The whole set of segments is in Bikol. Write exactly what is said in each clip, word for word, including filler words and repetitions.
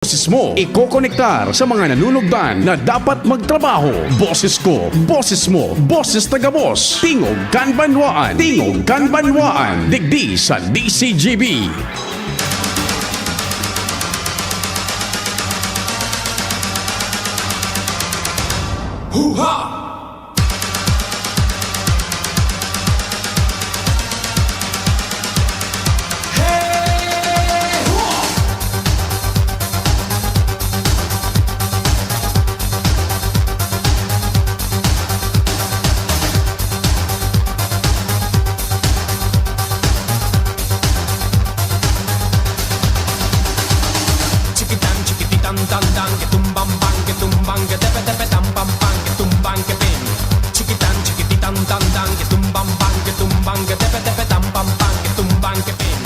Boses mo, ikokonektar sa mga nanunugdan na dapat magtrabaho. Boses ko, boses mo, boses na gabos. Tingog kan Banwaan, Tingog kan Banwaan, digdi sa D C G B. Huha! Chikitan, chikititan, tan, tan, ke tumbang, bang, ke tumbang, ke tepe, tepe, tam, pam, pang, ke tumbang, ke ping. Chikitan, chikititan, tan, tan, ke tumbang, bang, ke tumbang, ke tepe, tepe, tam, pam, pang, ke tumbang, ke ping.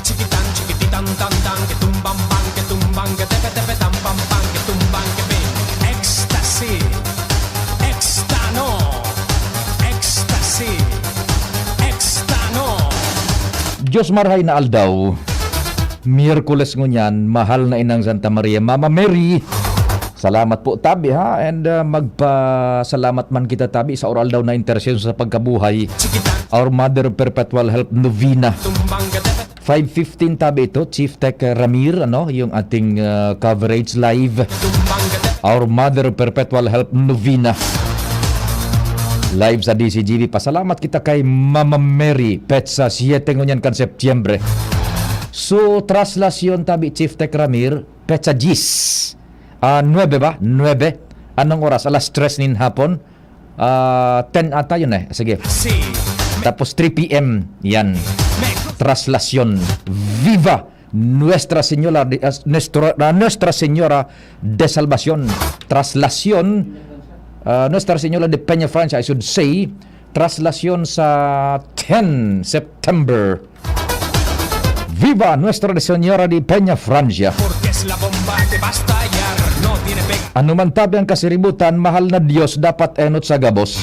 Chikitan, chikititan, tan, tan, ke tumbang, bang, ke tumbang, ke tepe, tepe, tam, pam, pang, ke tumbang, ke ping. Ecstasy. Extano. Ecstasy. Extano. Diyos marhay na aldaw. Miyerkules ngunyan, mahal na Inang Santa Maria, Mama Mary. Salamat po, tabi, ha? And, uh, magpasalamat man kita, tabi, sa oral daw na intersesyon sa pagkabuhay. Our Mother Perpetual Help Novena. Five fifteen, tabi, ito, Chief Tech, uh, Ramir, ano, yung ating, uh, coverage live. Our Mother Perpetual Help Novena. Live sa D C G B. Pasalamat kita kay Mama Mary, petsa siyete ngunyan kan Setyembre. So, traslasyon, tabi, Chief Tech Ramir, petsa diyes. Ah, nuebe ba? Nuebe. Anong oras? Alas tres nin hapon? Ah, ten ata yun eh. Sige. Tapos three P M, yan. Traslasyon. Viva Nuestra Señora de, ah, nuestro, ah, Nuestra Señora de Salvacion. Traslasyon, ah, Nuestra Señora de Peña Francia, I should say. Traslasyon sa ten September. Viva Nuestra Señora de Peña Francia. Porque es la bomba que va a estallar, no tiene pe- Ano man tabi ang kasiributan, mahal na Diyos, dapat enot sa gabos.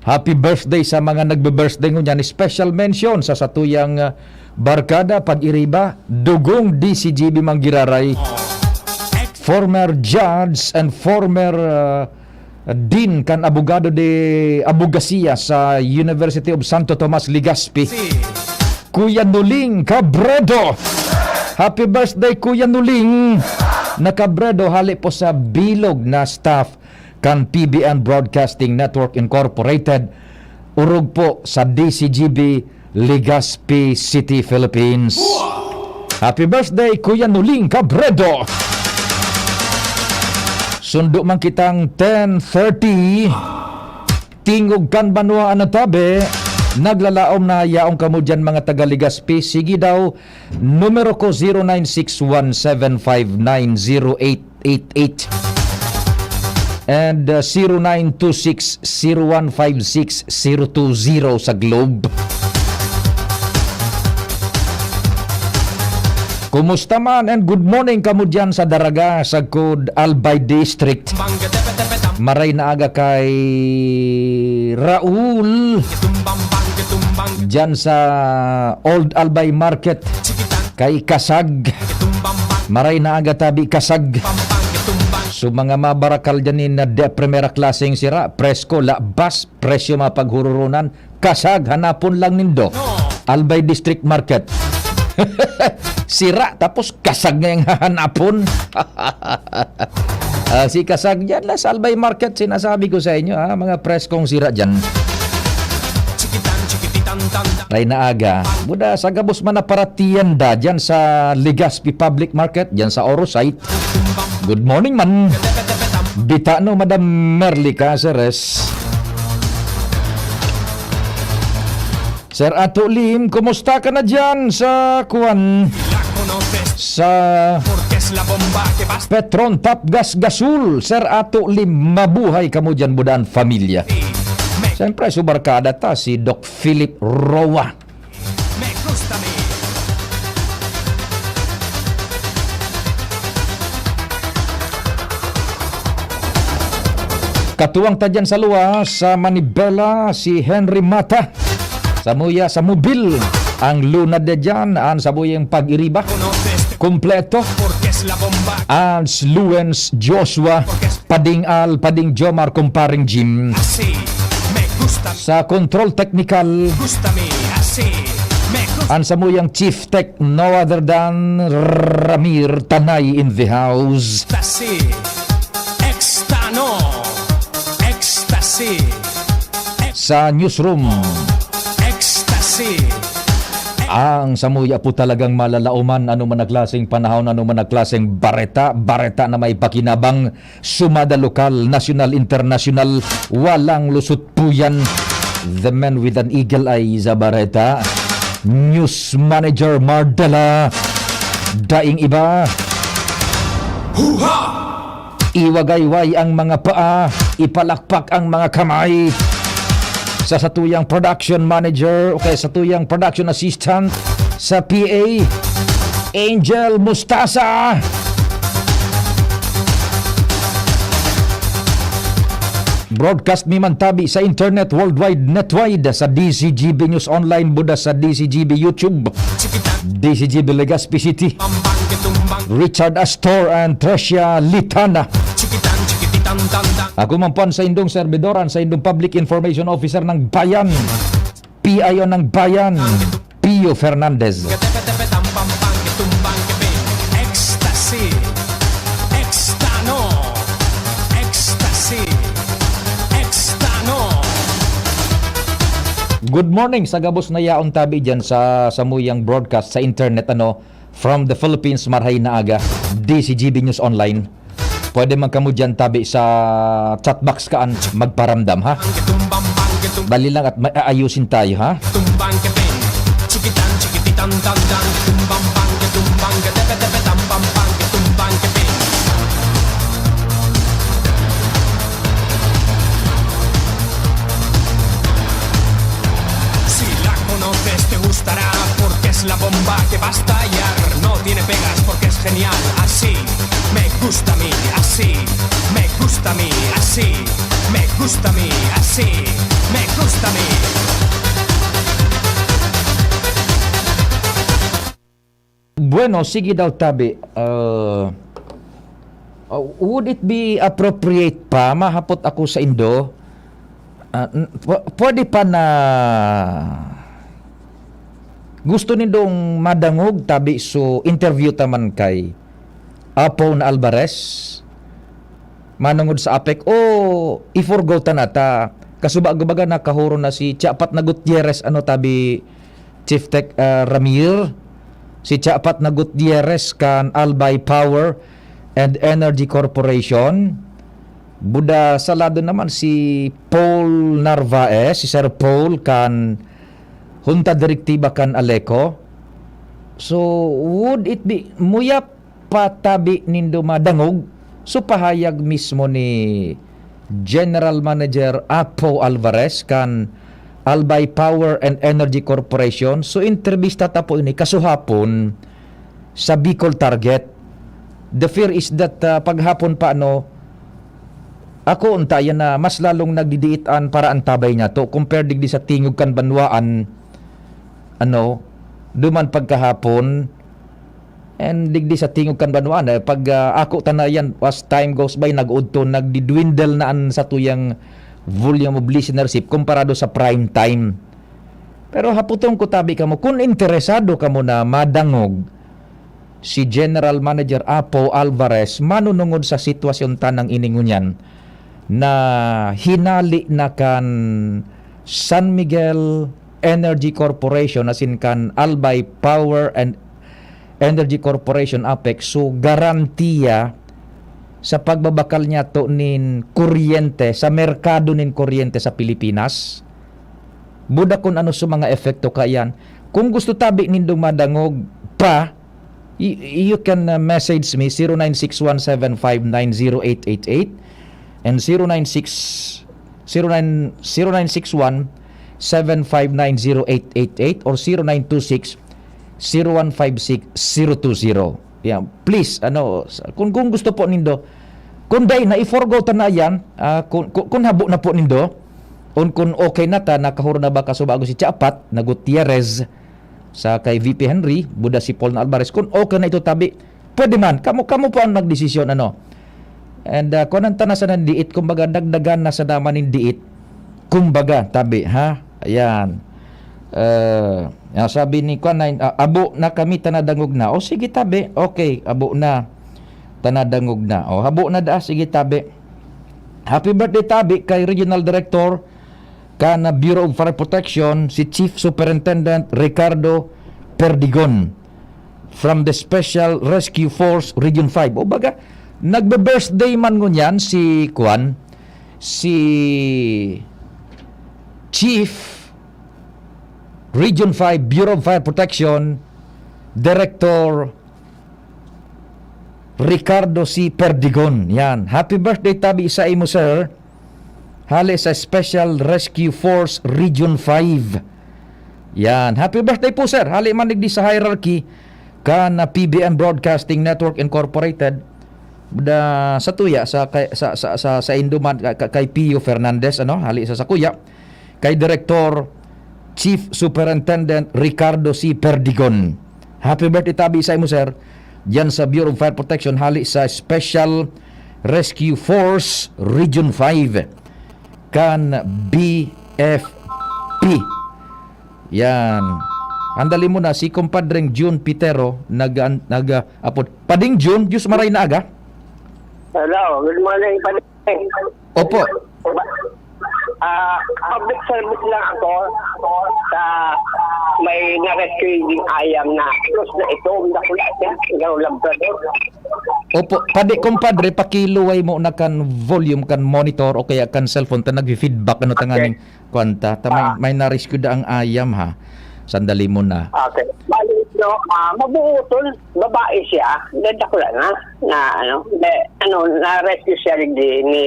Happy birthday sa mga nagbe-birthday ngunyan. Special mention sa satuyang, ah, barkada, pag-iriba, Dugong D C G B Manggiraray. Former judge and former, ah, Dean kan abogado de abogasiya sa University of Santo Tomas, Legazpi, Kuya Nuling Cabredo. Happy birthday, Kuya Nuling na Cabredo, hali po sa bilog na staff kan P B N Broadcasting Network Incorporated. Orog po sa D C G B, Legazpi City, Philippines. Happy birthday, Kuya Nuling Cabredo! Sundo man kitang ten thirty. Tingog kan banwaan na tabi, naglalaom na yaon kamo diyan, mga taga Legazpi. Sige daw, numero ko, zero nine six one seven five nine zero eight eight eight and, uh, zero nine two six zero one five six zero two zero sa Globe. Kumusta man and good morning kamo diyan sa Daraga, sagkod Albay District. Maray na aga kay Raul diyan sa Old Albay Market. Kay Kasag. Maray na aga tabi, Kasag. So, mga mabarakal dyan ni na de primera klaseng sira, presko, labas, presyo mapaghururunan. Kasag, hanapon lang nindo. Albay District Market. Sira, tapos kasag ngayang hahanapon. Ah, si Kasag dyan, la sa Albay Market, sinasabi ko sa inyo, ha, mga preskong sira dyan. Ay, naaga. Buda, sa gabos man na paratienda dyan sa Legazpi Public Market, dyan sa Orosite. Good morning man. Bitano, Madam Merly Caceres. Sir Ato Lim, kumusta ka na dyan sa, kuwan, sa Petron Top Gas Gasol? Sir Ato Lim, mabuhay kamo dyan, Budan Familia. Siyempre, su barkada ta, si Doc Philip Roa. Katuwang ta dyan sa luwas, sa Manibela, si Henry Mata. Samuya sa mobil, ang luna de dyan, an sabuyang pag-iriba. Kompleto. Ans Luens Joshua, Pading Al, Pading Jomar, Kumparing Jim. Sa control technical, ang samuyang chief tech, no other than Ramir Tanay in the house. Sa newsroom, ang samuya po talagang malalaoman, ano man na klaseng panahon, ano man na klaseng bareta, bareta na may pakinabang, sumada lokal, nasyonal, internasyonal, walang lusot po yan. The man with an eagle eye sa bareta, News Manager Mardala, daing iba. Iwagayway ang mga paa, ipalakpak ang mga kamay sa satuyang production manager o kaya satuyang production assistant sa P A, Angel Mustasa. Broadcast mi man tabi sa internet worldwide, netwide, sa D C G B News Online, buda sa D C G B YouTube, D C G B Legazpi City. Richard Astor and Tricia Litana. Ako man po ang sa indong serbidoran, sa indong Public Information Officer ng Bayan, P I O ng Bayan, Pio Fernandez. Ecstasy. Extano. Ecstasy. Extano. Good morning sa gabos na yaon tabi dyan sa samuyang broadcast sa internet, ano, from the Philippines, marhay na aga, D C G B News Online. Pwede man kamo dyan tabi sa chat box kaan magparamdam, ha? Dali lang at may aayusin tayo, ha? Si la conoces, te gustará, porque es la bomba que va a estallar. No tiene pegas porque es genial, así me gusta a mí, así me gusta a mí, así me gusta a mí, así me gusta a mí. Bueno, sige daw tabi. Uh, uh, would it be appropriate pa, mahapot ako sa indo? Ah, n- pw- pwede pa na gusto nindong madangog tabi, so interview ta man kay Apo na Alvarez manungod sa APEC, o i-forgo ta na ta? Kasubago baga nakahuro na si Chapat na Gutierrez, ano tabi, Chief Tech, ah, Ramir, si Chapat na Gutierrez kan Albay Power and Energy Corporation. Buda sa lado naman si Paul Narvaez, si Sir Paul kan Junta Directiva kan Aleco. So, would it be, muya pa tabi nindo madangog, so pahayag mismo ni General Manager Apo Alvarez kan Albay Power and Energy Corporation. So, entrevista ta po ini kasuhapon sa Bicol Target. The fear is that, ah, paghapon pa, ano, ako unta yan na mas lalong nagdidiit an paraantabay niya to compare digdi sa tingog kan banwaan, ano, duman pagkahapon, and digdi sa tingog kan banwaan, eh, pag, ah, ako ta na yan, as time goes by, nag-udto, nagdidwindle na an satuyang volume of listenership komparado sa prime time. Pero haputon ko tabi kamo, kun interesado kamo na madangog si General Manager Apo Alvarez manunungod sa sitwasyon tanang ini ngunyan na hinali na kan San Miguel Energy Corporation, asin kan Albay Power and Energy Corporation, APEC, so garantiya sa pagbabakal niya to nin kuryente, sa merkado nin kuryente sa Pilipinas. Buda kun ano sa mga epekto kaiyan. Kung gusto tabi nindong madangog pa, y- you can, uh, message me, zero nine six one seven five nine zero eight eight eight and zero nine six, zero nine, zero nine six one seven five nine zero eight eight eight or zero nine two six zero one five six zero two zero. Yeah, please, ano, sa- kung, kung gusto po nindo, kung dai na, i-forgo ta na yan, ah, kung, kung, kung habo na po nindo, kung, kung okay na ta, nakahuro na ba kasubago si Chapat na Gutierrez sa kay V P Henry, buda si Paul na Alvarez, kung okay na ito tabi, Pwede man, kamo, kamo po ang magdesisyon, ano. And, ah, kuhanan ta na sana nin diit, kumbaga, dagdagan na sana man nin diit. Kumbaga, tabi, ha? Ayan. Ah, ah, sabi ni kuwan na, ah, "Abo na kami, ta nadangog na." O, sige, tabi. Okay, abo na. Ta nadangog na. O, abo na daa, sige, tabi. Happy birthday, tabi, kay Regional Director kan Bureau of Fire Protection, si Chief Superintendent Ricardo Perdigon from the Special Rescue Force Region five. O baga, nagbe-birthday man ngunyan si kuwan, si Chief Region five Bureau of Fire Protection, Director Ricardo C. Perdigon. Yan. Happy birthday, tabi, sa imo, sir. Hali sa Special Rescue Force Region five. Yan. Happy birthday po, sir. Hali man digdi sa hierarchy kan, ah, P B N Broadcasting Network Incorporated. Da, sa tuya, sa kay, sa, sa, sa, sa Indoman, ka-, ka-, kay Pio Fernandez, ano, hali sa sakuya, kay Director Chief Superintendent Ricardo C. Perdigon. Happy birthday, tabi, sa imo, sir. Diyan sa Bureau of Fire Protection, hali sa Special Rescue Force Region five kan B F P. Yan. Andali mo na, si Compadreng June Pitero, nag-, nag-, apod. Pading June, Diyos maray na aga. Hello, good morning, Padre. Opo. Ah, public service lang ako sa may na-rescue yung ayam na close na ito, ang dakula siya, ikaw, Labrador. Opo, padi, compadre, pakiluway mo na kan volume kan monitor o kaya kan cellphone ta nagfi-feedback, ano, ta Okay. nganing kwanta. Ta may, Ah. may na-rescue da ang ayam, ha. Sandali mo na. Okay. Bali, no, ah, mabuo tol, babae siya, dadakula na, na ano, de, ano, na-rescue siya ni, ni,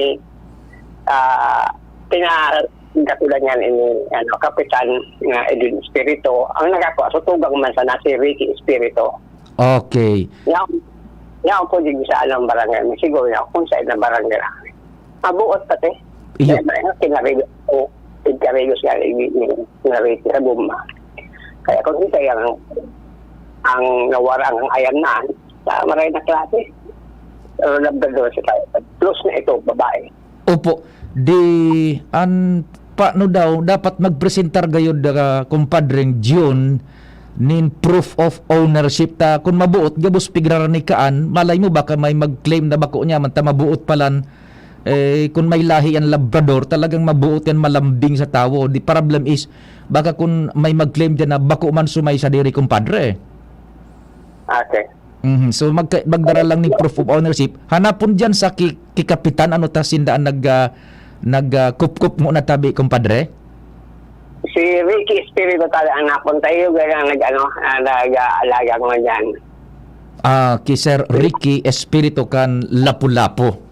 ah, pina-, dakula niyan ini, ano, Kapitan nga Edwin Espiritu. Ang nagkakwa, so tugang man sana si Ricky Espiritu. Okay. Yaon, yaon po din sa anong barangay, siguro yaon kung sa ilang barangay lang. Mabuot pati. Iyo. Kaya may kinarigo, o, kinarigo siya, i-, i-, kinarigo sa guma. Kaya kung kita yung, ang nawara ang ayam na, sa maray na klase, pero nagdadala siya tayo. Plus na ito, babae. Opo. Di, an, paano daw, dapat magpresentar gayod, ah, Compadreng June, nin proof of ownership ta. Kung mabuot, gabos pigraranikaan, malay mo, baka may mag-claim na bako niya, man ta mabuot palan, eh, kung may lahi an Labrador, talagang mabuot yan, malambing sa tawo. The problem is, baka kung may mag-claim dyan na bako man sumay sa diri, compadre. Okay. Mhm. So, magka-, magdara lang ni proof of ownership. Hanapon dyan sa ki-, ki Kapitan, ano ta sinda ang nag, ah, nag, ah, kupkup mo na tabi, compadre? Si Ricky Espiritu talaga ang napunta iyo, kaya nag, ano, ah, nag-aalaga ko dyan. Ah, ki Sir Ricky Espiritu kan Lapu-Lapu.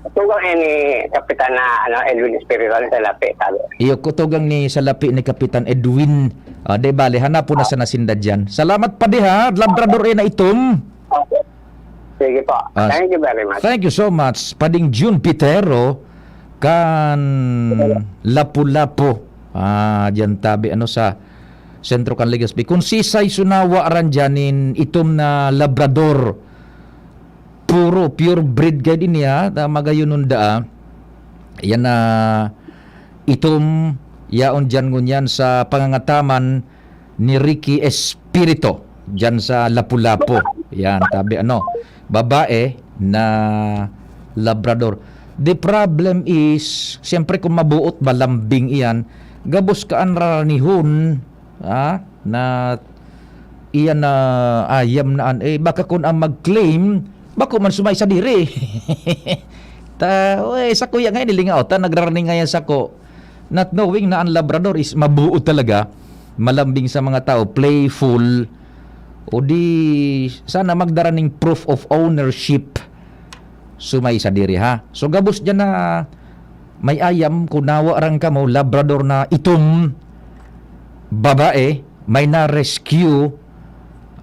Tugang yan ni Kapitan na, ano, Edwin Espiritu, ano, sa Lapi, sabi. Iyo, kutugang ni sa Lapi ni Kapitan Edwin. Ah, de bale, hanapon na sana sinda dyan. Salamat, padi, ha? Labrador, eh, na itom. Okay. Sige po. Ah, Thank you very much. Thank you so much. Pading June Pitero kan Lapu-Lapu. Ah, dyan tabi, ano, sa sentro kan Legazpi. Kung sisay sunawa ran dyan nin itom na Labrador, puro pure breed kayo din, ha? Ta magayon nunda, ah. Yan na itom, yaon dyan ngunyan sa pangangataman ni Ricky Espirito, dyan sa Lapu-Lapu. Yan, tabi, ano, babae na Labrador. The problem is, siyempre, kung mabuot, malambing iyan, gabos ka an raranihon, ha, na iyan na ayam na an, eh, baka kun ang mag-claim, bako man sumay sa diri. Ta, oy, sa kuya nga, inilingaw, ta, nagrarani ngayon sa ko. Not knowing na ang Labrador is mabuo talaga, malambing sa mga tao, playful, o di sana magdara ning proof of ownership. Sumay sa diri, ha? So, gabos dyan na may ayam, kunawa rang kamo, Labrador na itom, babae, may na-rescue,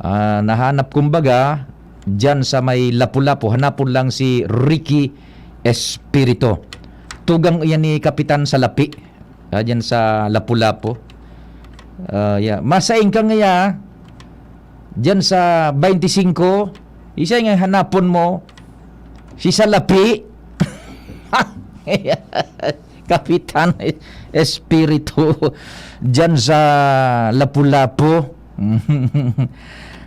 ah, nahanap, kumbaga, dyan sa may Lapu-Lapu. Hanapon lang si Ricky Espirito. Tugang iyan ni Kapitan sa Lapi. Ah, dyan sa Lapu-Lapu. Ah, yeah. Masaing ka ngaya, dyan sa twenty-five, Isa nga hanapon mo, si Salapi. Kapitan Espiritu, dyan sa Lapu-Lapu.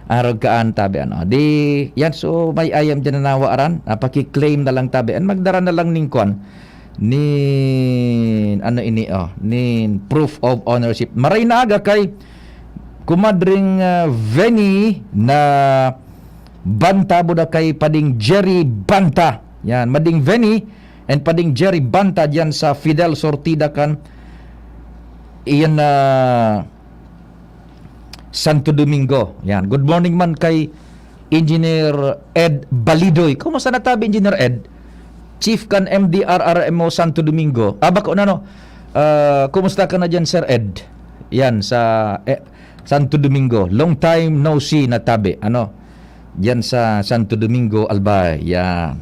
Arog kaan, tabi, ano. Di, yan, so, may ayam dyan na nawaran. Ah, paki-claim na lang, tabi. And magdara na lang ning kwan. Nin, ano ini, oh, nin proof of ownership. Maray na aga kay Kumadring, ah, Venny na Banta, buda kay Pading Jerry Banta. Yan, Mading Venny and Pading Jerry Banta diyan sa Fidel Sortida kan iyan na Santo Domingo. Yan. Good morning man kay Engineer Ed Balidoy. Kumusta na tabi, Engineer Ed? Chief kan M D R R M O Santo Domingo. Ah, bako na, no? Ah, kumusta ka na dyan, Sir Ed? Yan, sa, eh, Santo Domingo. Long time no see na tabi. Ano? Dyan sa Santo Domingo, Albay. Yan.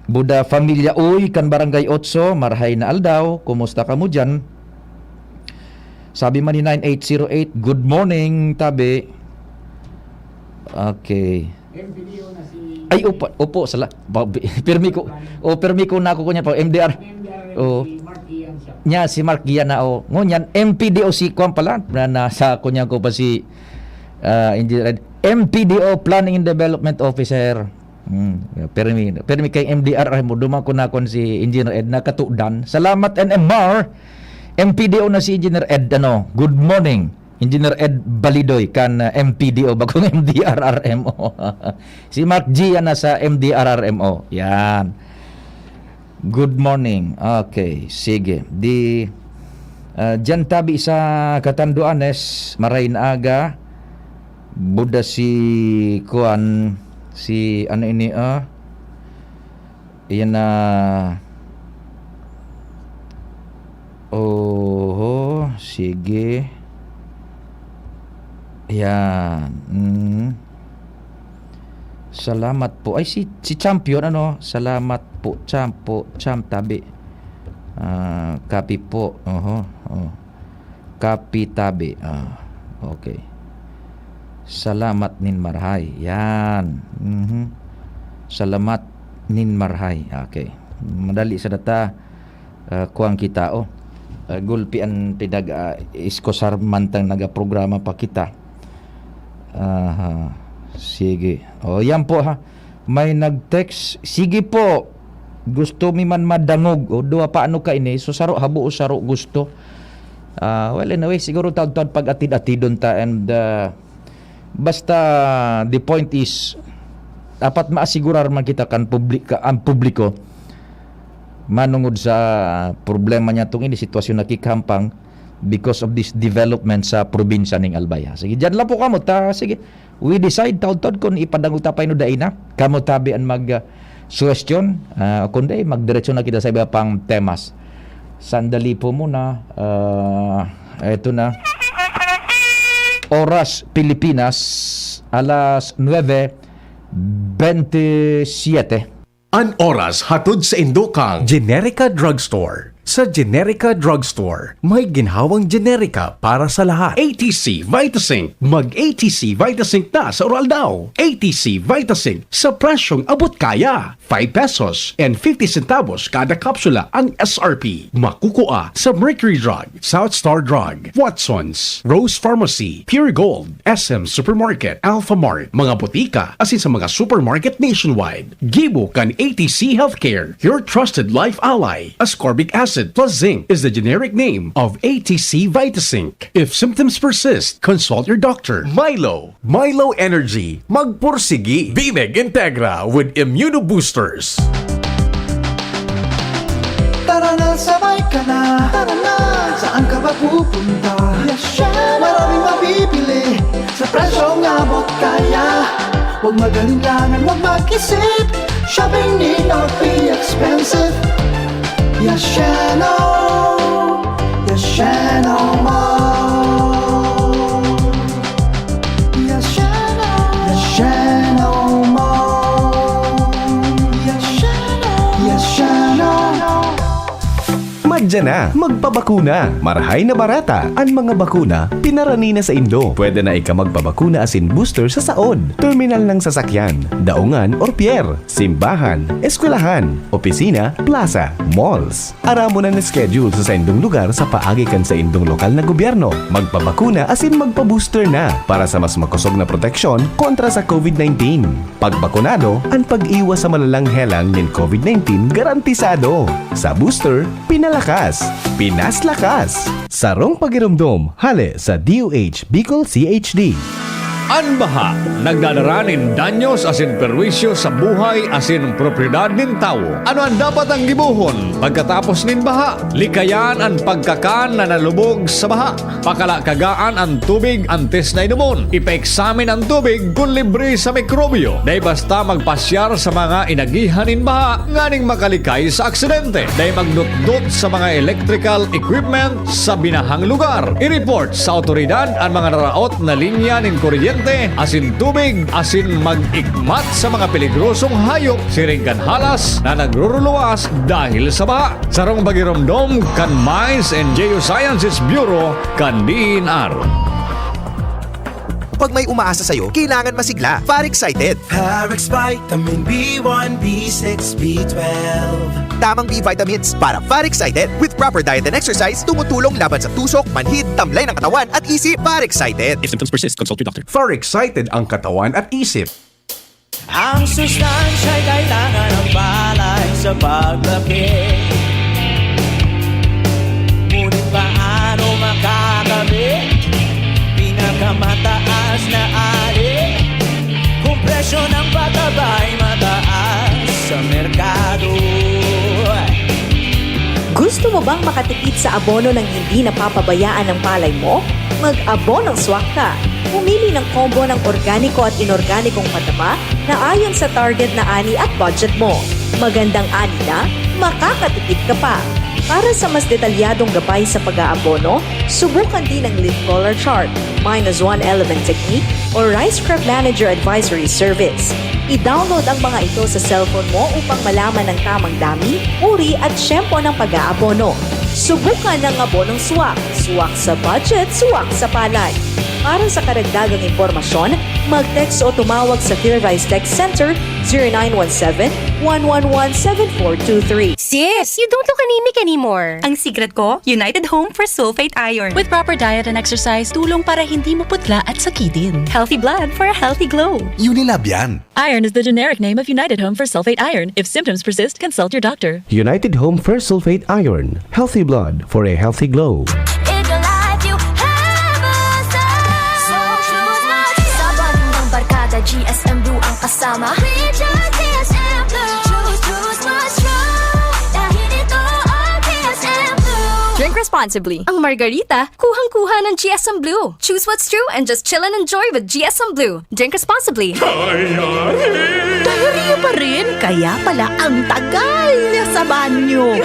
Buda Familia Uy, kan Barangay Otso, marahay na aldaw. Kumusta ka mo dyan? Sabi man ni nine eight zero eight, "Good morning, tabi." Okay. M P D O na si Ay, opo, opo, sala-, ba-, bi-, pirmi ko, o, pirmi ko na ako kunya pa, M D R. M D R Oh. Si Mark Ian siya. Nya, si Mark Ian na, oh. Ngunyan, M P D O si Kwan pala, na, nasa kunya ko pa si, ah, Engineer Ed. M P D O, Planning and Development Officer. Hmm, pirmi, pirmi kay M D R R mo, duman ko na kon si Engineer Ed, nakatudan. Salamat, N M R. M P D O na si Engineer Ed, ano, good morning. Engineer Ed Balidoy kan, uh, M P D O, bakong M D R R M O. Si Mark G yan nasa M D R R M O. Yan. Good morning. Okay, sige. Di, uh, dyan tabi sa Catanduanes, maray na aga. Buda si Kuan, si ano ini, ah? Iyan na. Oho, sige. Yan. Mm. Salamat po. Ay, si, si Champion, ano? Salamat po, Champ, po, Champ, tabi. Ah, copy po. Oho, oh. Copy, tabi. Ah, okay. Salamat nin marahay. Yan. Mhm. Salamat nin marahay. Okay. Madali sa data, ah, kuwang kita, oh. Ah, gulpi an pinag, ah, iskusar mantang nagaprograma pa kita. Aha. Sige. Oh, yan po, ha. May nag-text, "Sige po, gusto mi man madangog." O, duwa pa, ano ka ini? So, saro habo o saro gusto? Ah, well, anyway, siguro taod-taod pag-atid-atidon ta and, ah, basta the point is, dapat maasigurar man kita kan publi-, ka, ang publiko manungod sa problema niya tong ini, sitwasyon na kikahampang because of this development sa probinsya ning Albay. Sige, diyan lang po kamo. Ta, sige, we decide taud-taud kung ipadangog ta pa ino dai na. Kamo tabi an mag, ah, suwestyon, ah, kundi magdiretso na kita sa iba pang temas. Sandali po muna. Ah, eto na. Oras Pilipinas, alas nuebe bentisiete. An oras hatod sa indo kan Generica Drugstore. Sa Generica Drugstore, may ginhawang generika para sa lahat. A T C Vitazinc. Mag A T C Vitazinc na sa Uraldaw. A T C Vitazinc sa presyong abot kaya. Five pesos and fifty centavos kada kapsula ang S R P. Makukua sa Mercury Drug, South Star Drug, Watson's, Rose Pharmacy, Pure Gold, S M Supermarket, Alpha Mart, mga botika, asin sa mga supermarket nationwide. Gibo kan A T C Healthcare, your trusted life ally. Ascorbic acid plus zinc is the generic name of A T C Vitazinc. If symptoms persist, consult your doctor. Milo, Milo Energy, magpursigi. Bimeg Integra with Immunoboosters. Tara na, sabay ka na. Tara na, saan ka ba pupunta? Yes, syempre. Maraming mabibili sa presyong abot kaya. Huwag mag-alinlangan, huwag mag-isip. Shopping need not be expensive. Yasheno, Yasheno Mall. Yasheno, Yasheno Mall. Yasheno, Yasheno. Mag na, magpabakuna. Marahay na barata. An mga bakuna, pinarani na saindo. Pwede na ika magpabakuna asin booster sa saod, terminal ng sasakyan, daungan or pier, simbahan, eskwelahan, opisina, plaza, malls. Aramon an schedule sa saindong lugar sa paagi kan saindong lokal na gobyerno. Magpabakuna asin magpa-booster na para sa mas makosog na proteksyon kontra sa COVID nineteen. Pagbakunado, an pag-iwas sa malalang helang nin COVID nineteen garantisado. Sa booster, pinalakas, pinaslakas. Sarong pagiromdom, hale sa D O H Bicol C H D. An baha nagdadara nin danyos asin perwisyo sa buhay asin propiedad nin tawo. Ano an dapat ang gibohon pagkatapos nin baha? Likayan an pagkakan na nalubog sa baha. Pakala kagaan an tubig antes na inomon. Ipaeksamin an tubig kun libre sa mikrobyo. Dai basta magpasyar sa mga inagihan nin baha nganing makalikay sa aksidente. Dai magnutdot sa mga electrical equipment sa binahang lugar. I-report sa awtoridad an mga naraot na linya nin kuryente asin tubig asin mag-ikmat sa mga peligrosong hayop siring kan halas na nagruruluwas dahil sa baha. Sarong pagiromdom kan Mines and Geosciences Bureau kan D E N R. Pag may umaasa sa'yo, kailangan masigla. Far Excited. Parex Vitamin B one, B six, B twelve. Tamang B vitamins para Far Excited. With proper diet and exercise, tumutulong laban sa tusok, manhid, tamlay ng katawan at isip. Far Excited. If symptoms persist, consult your doctor. Far Excited ang katawan at isip. Ang sustansya'y kailangan ng palay sa paglaki. Ngunit paano makakabit? Pinakamataas na ali kung presyo ng pataba'y mataas sa merkado. Gusto mo bang makatipid sa abono nang hindi napapabayaan ang palay mo? Mag-abonong swak ka. Pumili ng combo ng organiko at inorganikong pataba na ayon sa target na ani at budget mo. Magandang ani na, makakatipid ka pa. Para sa mas detalyadong gabay sa pag-aabono, subukan din ang leaf color chart, minus one element technique, o Rice Crop Manager Advisory Service. I-download ang mga ito sa cellphone mo upang malaman ang tamang dami, uri at tiyempo ng pag-aabono. Subukan ang abonong swak. Swak sa budget, swak sa palay. Para sa karagdagang impormasyon, mag-text o tumawag sa Clear Rice Tech Center zero nine one seven, one one one, seven four two three. Sis, you don't look anemic anymore. Ang secret ko, United Home for Sulfate Iron. With proper diet and exercise, tulong para hindi maputla at sakitin. Healthy blood for a healthy glow. Unilab yan. Iron is the generic name of United Home for Sulfate Iron. If symptoms persist, consult your doctor. United Home for Sulfate Iron. Healthy blood for a healthy glow. In your life, you have a star. So choose Max. Sa bonding ng barkada, G S M Blue ang kasama. We choose G S M Blue. Choose, choose Max Strong. Dahil ito ang G S M Blue. Drink responsibly. Ang Margarita, kuhang-kuha ng G S M Blue. Choose what's true and just chill and enjoy with G S M Blue. Drink responsibly. Diarrhea pa rin? Kaya pala ang tagal niya sa banyo.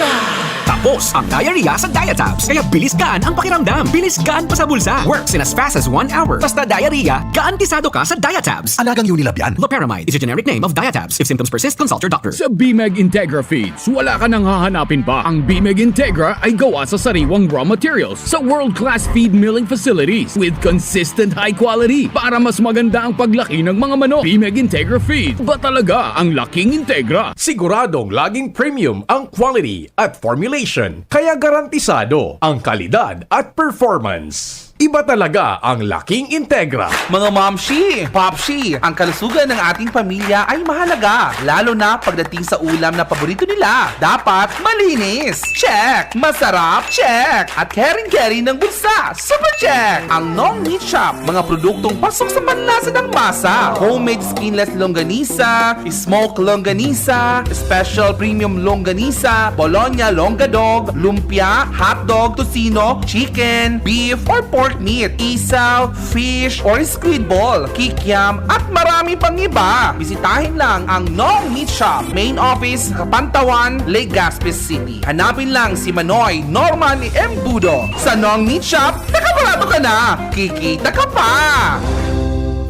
Tapos ang diarrhea sa Diatabs. Kaya bilis gaan ang pakiramdam. Bilis gaan pa sa bulsa. Works in as fast as one hour. Basta diarrhea, garantisado ka sa Diatabs. Alagang Unilab yan. Loperamide is a generic name of Diatabs. If symptoms persist, consult your doctor. Sa Bimeg Integra Feeds, wala ka nang hahanapin pa. Ang Bimeg Integra ay gawa sa sariwang raw materials sa world-class feed milling facilities with consistent high quality para mas maganda ang paglaki ng mga manok. Bimeg Integra Feed, ba talaga ang laking Integra? Siguradong laging premium ang quality at formulation, kaya garantisado ang kalidad at performance. Iba talaga ang laking Integra. Mga momshi, popshi, ang kalusugan ng ating pamilya ay mahalaga, lalo na pagdating sa ulam na paborito nila. Dapat malinis. Check! Masarap. Check! At caring-caring ng bulsa. Super check! Ang Nong Meat Shop, mga produktong pasok sa panlasa ng masa. Homemade skinless longganisa, smoke longganisa, special premium longganisa, Bologna longadog, lumpia, hotdog, tocino, chicken, beef, or pork meat, isaw, fish, or squid ball, kikiam, at marami pang iba. Bisitahin lang ang Nong Meat Shop, main office, Kapantawan, Legazpi City. Hanapin lang si Manoy Norman Embudo. Sa Nong Meat Shop, nakabarato ka na! Kikita ka pa!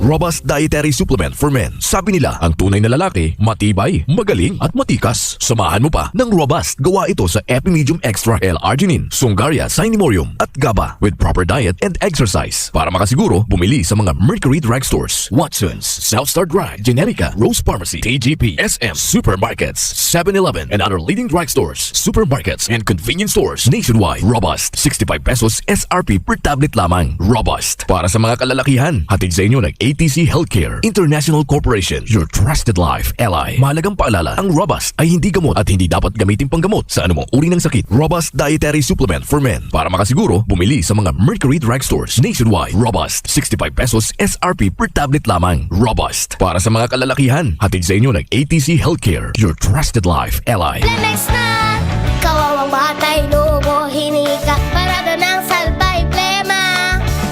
Robust Dietary Supplement for Men. Sabi nila, ang tunay na lalaki, matibay, magaling, at matikas. Samahan mo pa ng Robust. Gawa ito sa Epimedium Extra L-Arginine, Sungaria, Sinemurium, at GABA with proper diet and exercise. Para makasiguro, bumili sa mga Mercury Drug Stores, Watson's, South Star Drug, Generica, Rose Pharmacy, T G P, S M, Supermarkets, Seven Eleven, and other leading drug stores, supermarkets, and convenience stores nationwide. Robust, sixty-five pesos S R P per tablet lamang. Robust, para sa mga kalalakihan. Hatid sa inyo ng A T C Healthcare International Corporation, your trusted life ally. Mahalagang paalala, ang Robust ay hindi gamot at hindi dapat gamitin panggamot sa anumang uri ng sakit. Robust Dietary Supplement for Men. Para makasiguro, bumili sa mga Mercury Drug Stores nationwide. Robust, sixty-five pesos S R P per tablet lamang. Robust, para sa mga kalalakihan. Hatid sa inyo ng A T C Healthcare, your trusted life ally. Flemex na! Kawawang batay, lobo, hinika, parada ng salbay, plema.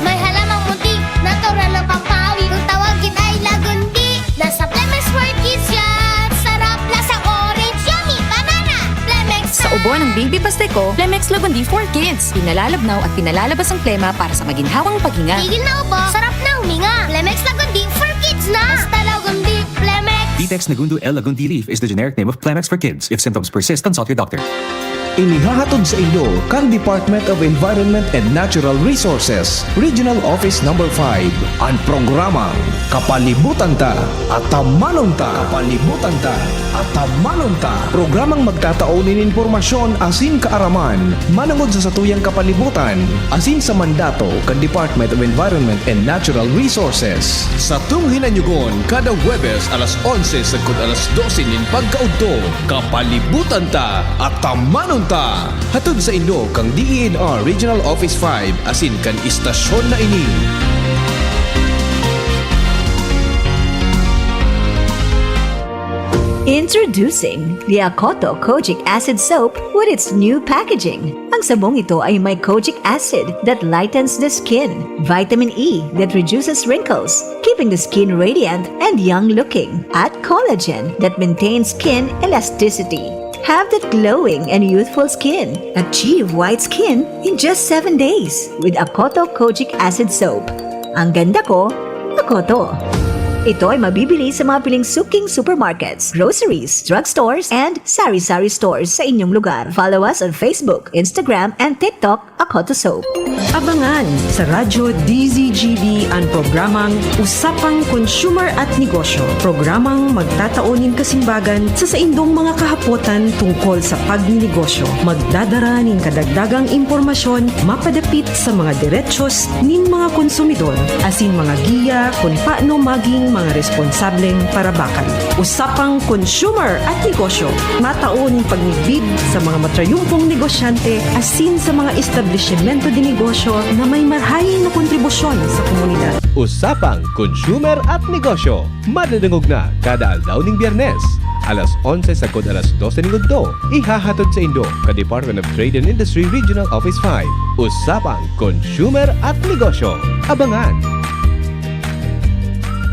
May halamang munti, natural ng pampawi. Kung tawagin ay lagundi, nasa Flemex for Kids yan. Sarap, lasang orange, yummy, banana. Flemex Sa na! Ubo ng baby pastay ko, Flemex Lagundi for Kids. Pinalalabnaw at pinalalabas ang plema para sa maginhawang paghinga. Tigil na ubo, sarap na huminga. Flemex Lagundi for Kids na! Basta Lagundi, Flemex! Vitex Negundo L Lagundi leaf is the generic name of Flemex for Kids. If symptoms persist, consult your doctor. Inihahatod sa inyo kan Department of Environment and Natural Resources, Regional Office Number five, an programang Kapalibutan Ta, Atamanon Ta. Kapalibutan Ta, Atamanon Ta. Programang magtatao nin impormasyon asin kaaraman manongod sa satuyang kapalibutan asin sa mandato kan Department of Environment and Natural Resources. Satong hinanyugon kada Huwebes alas onse sagkod alas dose nin pagkaudto. Kapalibutan Ta, Atamanon Ta. Hatod sa inyo kan D E N R Regional Office five asin kan istasyon na ini. Introducing the Akoto Kojic Acid Soap with its new packaging. Ang sabong ito ay may kojic acid that lightens the skin, vitamin E that reduces wrinkles, keeping the skin radiant and young looking, at collagen that maintains skin elasticity. Have that glowing and youthful skin. Achieve white skin in just seven days with Akoto Kojic Acid Soap. Ang ganda ko, Akoto. Ito ay mabibili sa mga piling suking supermarkets, groceries, drugstores, and sari-sari stores sa inyong lugar. Follow us on Facebook, Instagram, and TikTok, Akoto Soap. Abangan sa Radyo D Z G B an programang Usapang Consumer at Negosyo, programang magtatao nin kasimbagan sa saindong mga kahapotan tungkol sa pagninegosyo. Magdadara nin kadagdagang impormasyon mapadapit sa mga derechos nin mga konsumidor, asin mga giya kun paano maging mga responsableng parabakal. Usapang Consumer at Negosyo, matao nin pagmidbid sa mga matrayumpong negosyante asin sa mga establisimento de negosyo na may marahay na kontribusyon sa komunidad. Usapang Consumer at Negosyo, madadangog na kada aldaw nin Biyernes, alas onse sagkod alas dose nin udto. Ihahatod saindo kan Department of Trade and Industry Regional Office five. Usapang Consumer at Negosyo. Abangan!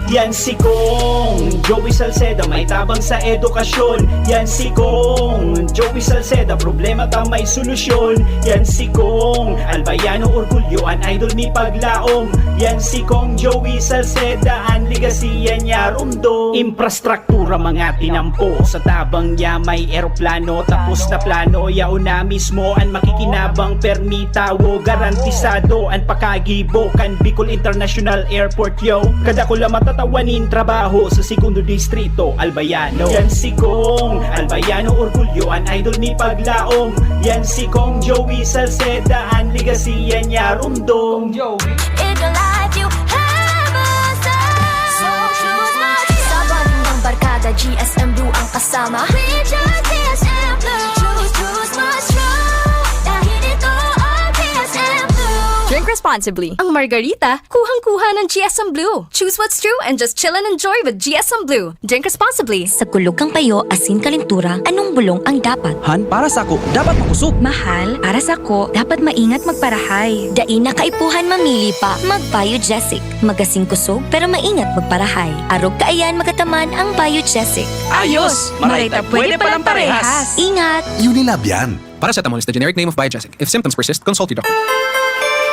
Yan si Kong Joey Salceda, may tabang sa edukasyon. Yan si Kong Joey Salceda, problema ta may solusyon. Yan si Kong Albayano Orgulyo, an idol mi paglaom. Yan si Kong Joey Salceda, an legacy yan niya rumdom. Infrastruktura mga tinampo, sa tabang niya may eroplano, tapos na plano, yaon na mismo an makikinabang, permi tawo, garantisado an pakagibo kan Bicol International Airport, yo. Kadakula matatawan nin trabaho sa Segundo Distrito, Albayano. Yan si Kong Albayano Orgulyo, an idol mi paglaom. Yan si Kong Joey Salceda, an legacy yan niya rumdom. Kong Joey. In your life, you have a son. So choose my True. Sa bonding ng barkada, G S M Blue ang kasama. We choose G S M Blue. Choose, choose what's true. Dahil ito ang G S M Blue. Drink responsibly. Ang Margarita, kuhang-kuha ng G S M Blue. Choose what's true and just chill and enjoy with G S M Blue. Drink responsibly. Sa kulog kan payo asin kalentura, anong bulong ang dapat? Han, para sako, dapat makosog. Mahal, para sako, dapat maingat magparahay. Dai na kaipuhan mamili pa, mag-Biogesic. Magasin kosog, pero maingat magparahay. Arog kaiyan magataman ang Biogesic. Ayos! Maray ta pwede palang parehas! Ingat! Unilab yan. Paracetamol is the generic name of Biogesic. If symptoms persist, consult your doctor.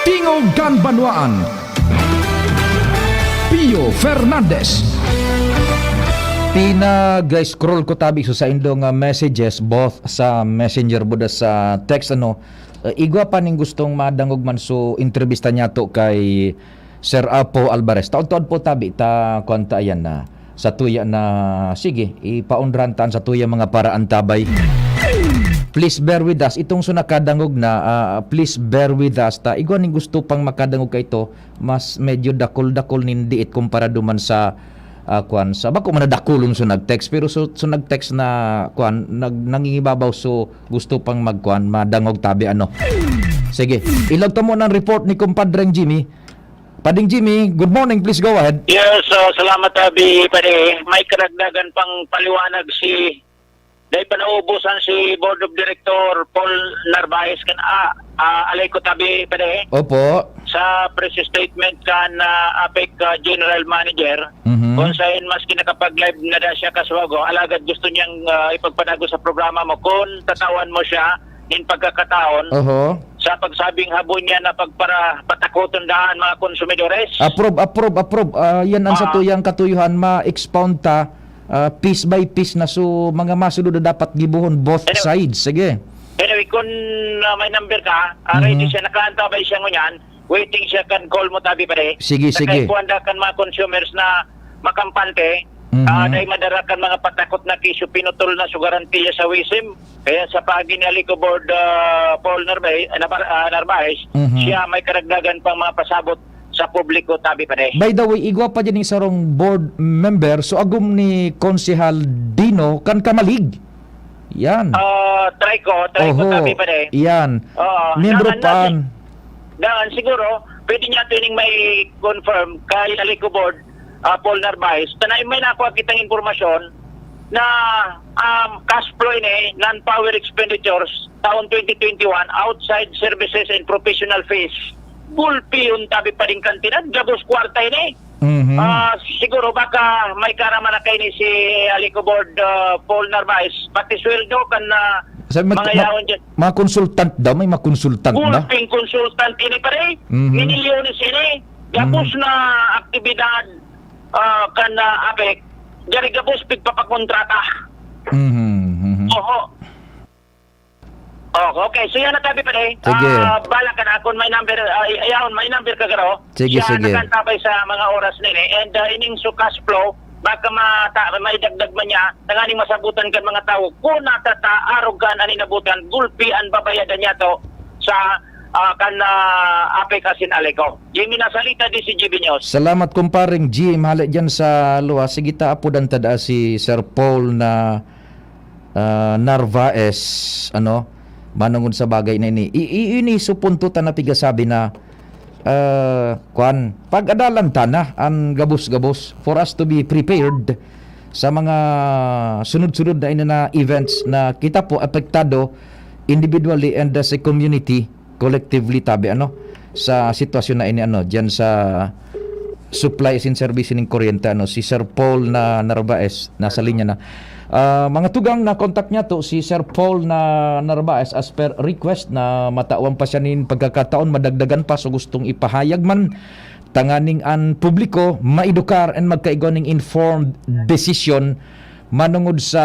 Tingog kan Banwaan. Fernandez. Pinag-scroll ko tabi sa saindong, ah, messages, both sa Messenger buda sa text, ano. Ah, igwa pa ning gustong madangog man so entrevista niya to kay Sir Apo Alvarez. Taon-taon po tabi ta kwanta ayan na sa tuya na, sige, ipaundrahan taan sa tuya mga paraan tabay. Please bear with us. Itong so nakadangog na, ah, please bear with us ta igwa ning gusto pang makadangog kay to, mas medyo dakul-dakul nin diit kumpara duman sa, ah, kwan, sa bako man na dakulon so nag-text, pero so, so nag-text na, kwan, nag-, nangingibabaw, so gusto pang magkwan, madangog tabi, ano. Sige, ilog ta mo ng report ni Kumpadreng Jimmy. Pading Jimmy, good morning, please go ahead. Yes, ah, salamat, Abi. Pare, may karagdagan pang paliwanag si, dahil pa naubusan si Board of Director Paul Narvaez kan, ah, ah, Alay ko tabi, pare. Opo. Sa press statement kan, ah, APEC, ah, General Manager, Mhm. kung saan maski nakapag-live na da siya kaswago, alagad gusto niyang, ah, ipagpanago sa programa mo, kung tatawan mo siya, nin pagkakataon, Oho. sa pagsabing habo niya na pagpara-, patakoton daan mga konsumidores. Approve, approve, approve. Ah, yan ang Ah. satuyang katuyuhan, ma-expound ta, ah, piece by piece na. So, mga masunod na dapat gibohon both Anyway. sides. Sige. Anyway, kung, ah, may number ka, ah, ready Mhm. siya, nakaantabay siya ngunyan, waiting siya kan call mo tabi, pare. Sige, Sa sige. kay kuwan da kan mga consumers na makampante, Mhm. ah, dahil madara kan mga patakot na kisyo, pinutol na su garantiya sa wisim. Kaya sa paagi ni Aliko Board, ah, Paul Narvaez, ah, Navar-, ah, Narvaez, Mhm. siya may karagdagan pang mga pasabot sa publiko, tabi pa, eh. By the way, igwa pa dyan yung sarong board member, so agum ni Konsehal Dino, kan Kamalig. Yan. Ah, try ko, try ko, Oho. tabi pa, eh. Yan. Oo. Miyembro Naan pa. natin? Daan, siguro, pwede niya ito ining may confirm kay Aliko Board, ah, Paul Narvaez. Tanay, may nakuha kitang impormasyon na, um, cash flow ini, non-power expenditures, taon twenty twenty-one, outside services and professional fees. Gulpi yun, tabi pa rin kantidad, gabos kwarta ini. Mhm. Ah, siguro baka may karama na kayo ni si Aliko Board, ah, Paul Narvaez, pati sweldo kan, ah, Sabi, mag-, mga mag-, yaon dyan. Mga consultant daw, may mga consultant na? Gulping consultant ini, pare. Mhm. Minilyones ini. Gabos Mhm. na aktibidad, ah, kan, ah, APEC. Diyan gabos pigpapakontrata. Mhm, mhm. Oho. Oh, okay. So, yan ang tabi, pare. Sige. Ah, bala ka na. Kung may number, ah, ay-, ayaw, may number ka, garo. Sige, Siya sige. nakantabay sa mga oras na ini. And, ah, ining su cash flow, baka mata-, maidagdag man niya, tanganing masabutan kan mga tawo. Kung natata, arog kan an inabutan, gulpi an babayadan niya to sa, ah, kan, ah, APEC asin Aleco. Jimmy Nasalita, D C G B News. Salamat, kumparing Jim. Hali dyan sa luwas. Sige ta, apodan ta daa si Sir Paul na, ah, Narvaez, ano, manungod sa bagay na ini. I, i, ini su punto ta na pigasabi na, ah, kwan, pag-adalan ta na an gabos-gabos for us to be prepared sa mga sunod-sunod na ini na events na kita po apektado individually and as a community, collectively, tabi, ano, sa sitwasyon na ini, ano, diyan sa supply and service ning kuryente, ano, si Sir Paul na Narvaez, nasa linya na. Ah, mga tugang na contact niya to, si Sir Paul na Narvaez, as per request na matawan pa siya nin pagkakataon, madagdagan pa, so gustong ipahayag man, tanganing an publiko maedukar and magkaigwa ning informed decision manungod sa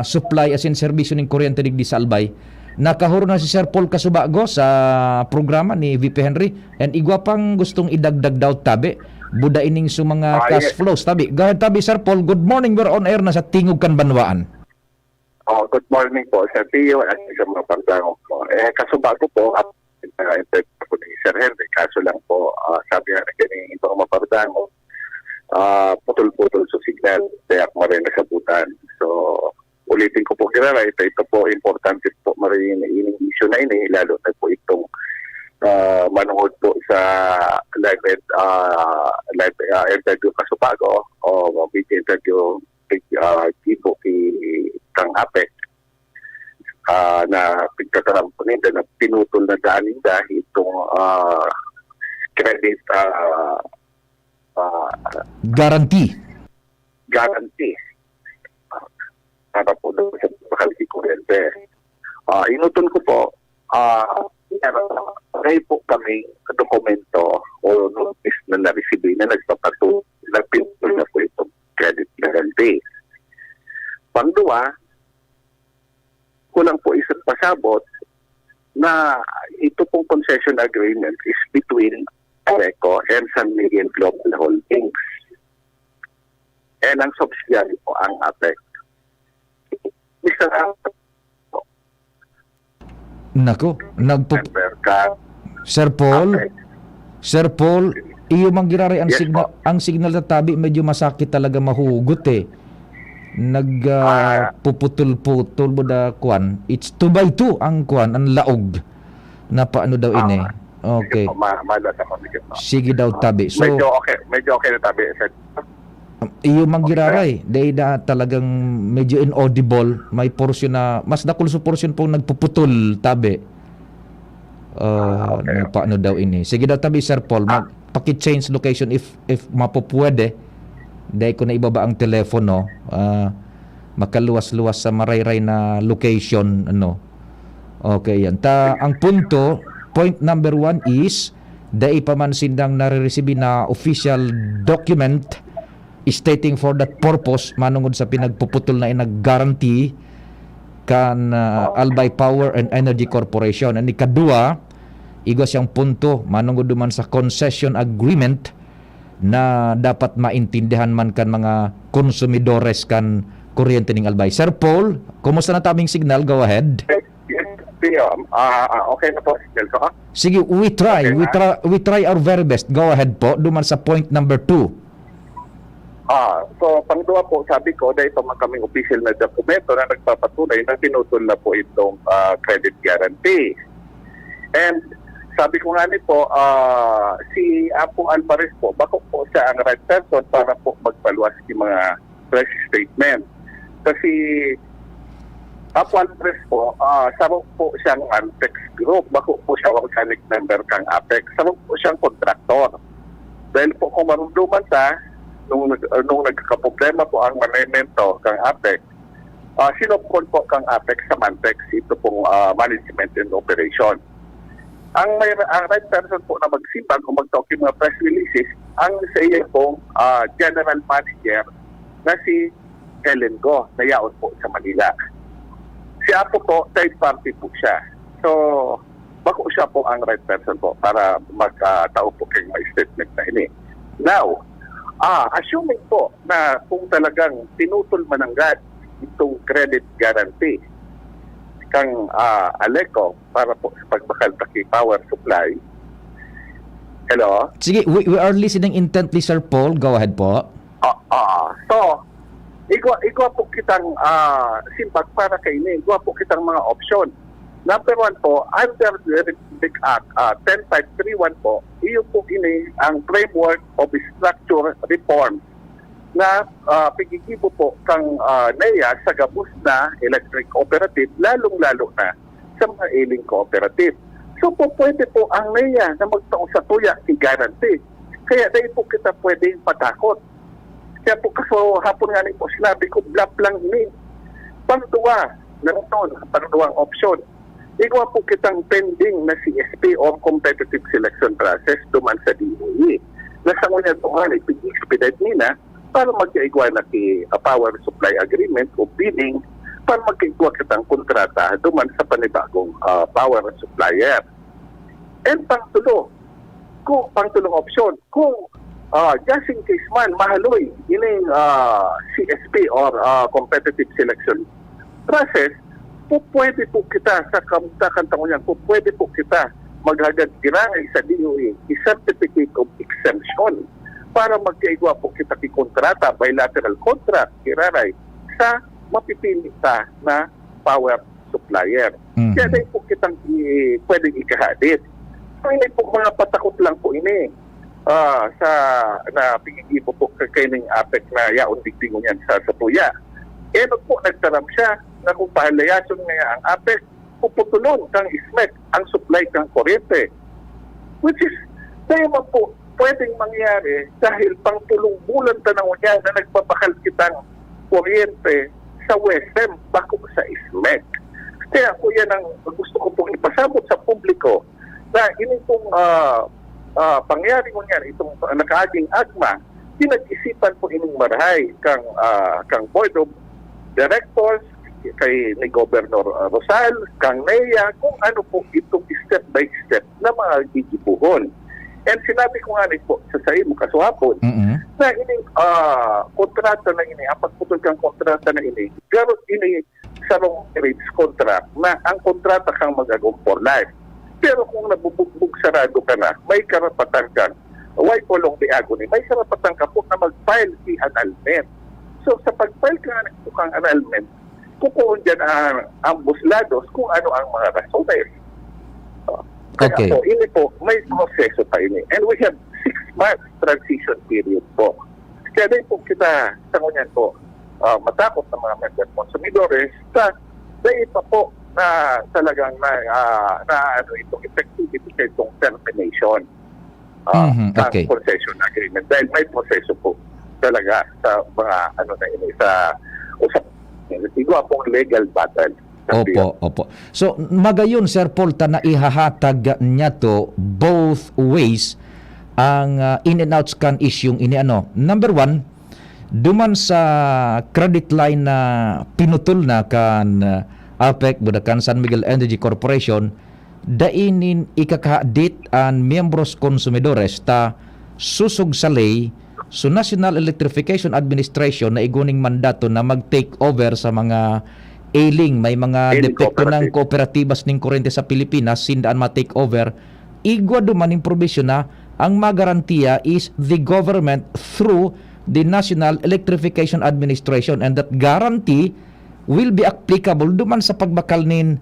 supply asin serbisyo ning kuryente digdi sa Albay. Nakahuro na si Sir Paul Casubago sa programa ni V P Henry. And igwa pang gustong idagdag daw tabi. Buda ining sa mga Ah, cash yes. flows. Tabi, go ahead tabi, Sir Paul. Good morning, we're on air na sa Tingog kan Banwaan. Oh, good morning po, Sir Pio, at sa mga pagdangog po. Eh, Casubago po, at, ah, interview po ni Sir Henry. Kaso lang po, ah, sabi nga na ganyan, ibang mga pagdangog, ah, putol-putol sa signal, kaya ako marin nasabutan. So, ulitin ko po, Kiraray, ito, ito po, importante po, marin, ining issue na ini, lalo na po itong, ah, manuhod po sa live, ah, live, ah, interview Casubago, o video interview, ah, Gibo ki kang APEC, ah, na pigkakalam po ninda na pinutol na daan ninda itong, ah, credit, ah, ah, Guarantee. guarantee. Ah, para po doon sa mahal si kuryente. Ah, inuton ko po, ah, meron, may po kami dokumento o notice na na-receive na nagpapatu-, nag-, Pangduwa, kulang po isang pasabot na ito pong concession agreement is between ALECO and San Miguel Global Holdings. And ang subsidiary po ang APEC. Mister Ang Nako, nagpo- member ka. Sir Paul, Okay. Sir Paul, iyo mang giraray ang Yes, signal, po. Ang signal na tabi medyo masakit talaga mahugot eh. Nag ah, Ah. puputol-putol mo da kwan. It's two by two ang kwan, ang laog. Na paano daw ini? Ah. Okay. Sige po, ma- malas ako, sige po. Sige daw tabi. So, Medyo okay, medyo okay na tabi, sir. iyo mang giraray, dahil na talagang medyo inaudible, may portion na, mas dakul sa portion pong nagpuputol, tabi. Ah, Ah, okay. na paano daw ini? Sige daw tabi, Sir Paul, mag, paki-change location if if mapupwede. Dahil ko na ibaba ang telepono, ah, makaluwas-luwas sa marayray na location, ano. Okay, yan. Ta, ang punto, point number one is, dai pa man sindang nariresibi na official document stating for that purpose, manungod sa pinagpuputol na inag-guarantee kan ah, Albay Power and Energy Corporation. Ang ikadua, igwa siyang punto, manungod duman sa concession agreement na dapat maintindihan man kan mga konsumidores kan kuryente ning Albay. Sir Paul, kumusta na tabing signal? Go ahead. Yes, yes, ah, ah, okay na po, signal ko. Sige, we try. Okay we na. try we try our very best. Go ahead po. Duman sa point number two. Ah, so pangduwa po, sabi ko, dahil ito man kaming official na dokumento na nagpapatunay na pinutol na po itong ah, credit guarantee. And sabi ko nga ni po, ah, si Apo Alvarez po, bako po siya ang right person para po magpaluwas ng mga press statement. Kasi Apo Alvarez po, ah, sabog po siyang Antex Group, bako po siya organic member kang APEC, sabog po siyang kontraktor. Dahil po kung marumduman ta, nung, nag- nung nagkakaproblema po ang management kang APEC, ah, sinubkon po kang APEC sa Mantex, ito pong ah, management and operation. Ang may ang right person po na magsimbag o magtao ng mga press releases, ang sa iya pong ah, general manager na si Helen Go, na yaon po sa Manila. Si Apo po, third party po siya. So, bako siya po ang right person po para magtao po kay mga statement na ini. Now, ah, assuming po na kung talagang pinutol mananggad itong credit guarantee kang ah, ALECO para po sa pagbakal taki power supply. Hello? Sige, we, we are listening intently, Sir Paul. Go ahead po. Ah, ah. So, igwa, igwa po kitang ah, simbag para kaini. Igwa po kitang mga option. Number one po, under the Republic Act ah, ten five three one po, iyo po ini ang framework of structure reform na ah, pigigibo po kang ah, NEA sa gabos na electric cooperative, lalong-lalo na sa mga ailing cooperative. So po, pwede po ang NEA na magtao sa tuya ni guarantee. Kaya dahil po kita pwedeng patakot. Kaya po kaso hapon nga ni po sinabi ko, bluff lang ini. Pangduwa, nariton, pangduwang option. Igwa po kitang pending na C S P or competitive selection process duman sa D O E. Na sa ngunyan po nga, ipig-expedite nina para magkaigwa na ki ah, power supply agreement o bidding para magkaigwa kitang kontrata duman sa panibagong ah, power supplier. And pangtulo, kung pangtulong option, kung ah, just in case man mahaloy ining ah, C S P or ah, competitive selection process, po pwede po kita sa kamtakan taon yan, po pwede po kita maghagad giraray sa D O E, i-certificate of exemption para magkaigwa po kita ki kontrata, bilateral contract, giraray sa mapipili ta na power supplier. Mhm. Kaya dahil po kitang i- pwedeng ikahadit. So, ini po mga patakot lang po ini ah, sa na pigigibo po kay ning APEC na yaon digdi ngunyan sa sa tuya. Eh, po nagtaram siya na kung pahalayason niya ang APEC, puputulon kang SMEC ang supply kang kuryente. Which is, dahil man po, pwedeng mangyari dahil pang tulong bulan ta na ngunyan na nagbabakal kitang kuryente sa WESM, bako sa SMEC. Kaya po yan ang gusto ko pong ipasabot sa publiko na ini pong ah, ah, pangyari ngunyan, itong nakaaging AGMA, pinag-isipan po ining marahay kang, ah, kang Board of directors, kay ni Governor, ah, Rosal, kang NEA, kung ano po itong step by step na mga gigibohon. And sinabi ko nga ni po sa saimo kasuhapon, Mm-mm. na ini, ah, kontrata na ini, ang pagputol kang kontrata na ini, garo ini sarong marriage contract na ang kontrata kang mag-agom for life. Pero kung nabubugbog sarado ka na, may karapatan kang, why prolong the agony? May karapatan ka po na mag-file si annulment. So, sa pag-file ka nga ng kang annulment, kukuon dyan ang ambos lados kung ano ang mga rasones. Ah, kaya Okay. po, ini po, may proseso pa ini. And we have six months transition period po. Kaya din po kita, sa ngunyan po, ah, matakot ng mga member konsumidores sa dahil pa po na talagang na, ah, na ano itong effectivity sa itong termination, ah, Mhm, ng okay. concession agreement. Dahil may proseso po talaga sa mga ano na ini, sa usap-, igwa pong legal battle. Opo, opo. So, magayon, Sir Paul, ta naihahatag niya to both ways ang, ah, in and outs kan isyung ini, ano. Number one, duman sa credit line na pinutol na kan, ah, APEC, Bulacan San Miguel Energy Corporation, dai nin ikakahadit an miyembros konsumidores ta sosog sa ley, so National Electrification Administration na igwa ning mandato na mag-take over sa mga ailing, may mga Ailing depekto ng cooperative. Kooperatibas ning kuryente sa Pilipinas, sinda an ma-take over. Igwa duman ning probisyon na ang magarantiya is the government through the National Electrification Administration, and that guarantee will be applicable duman sa pagbakal nin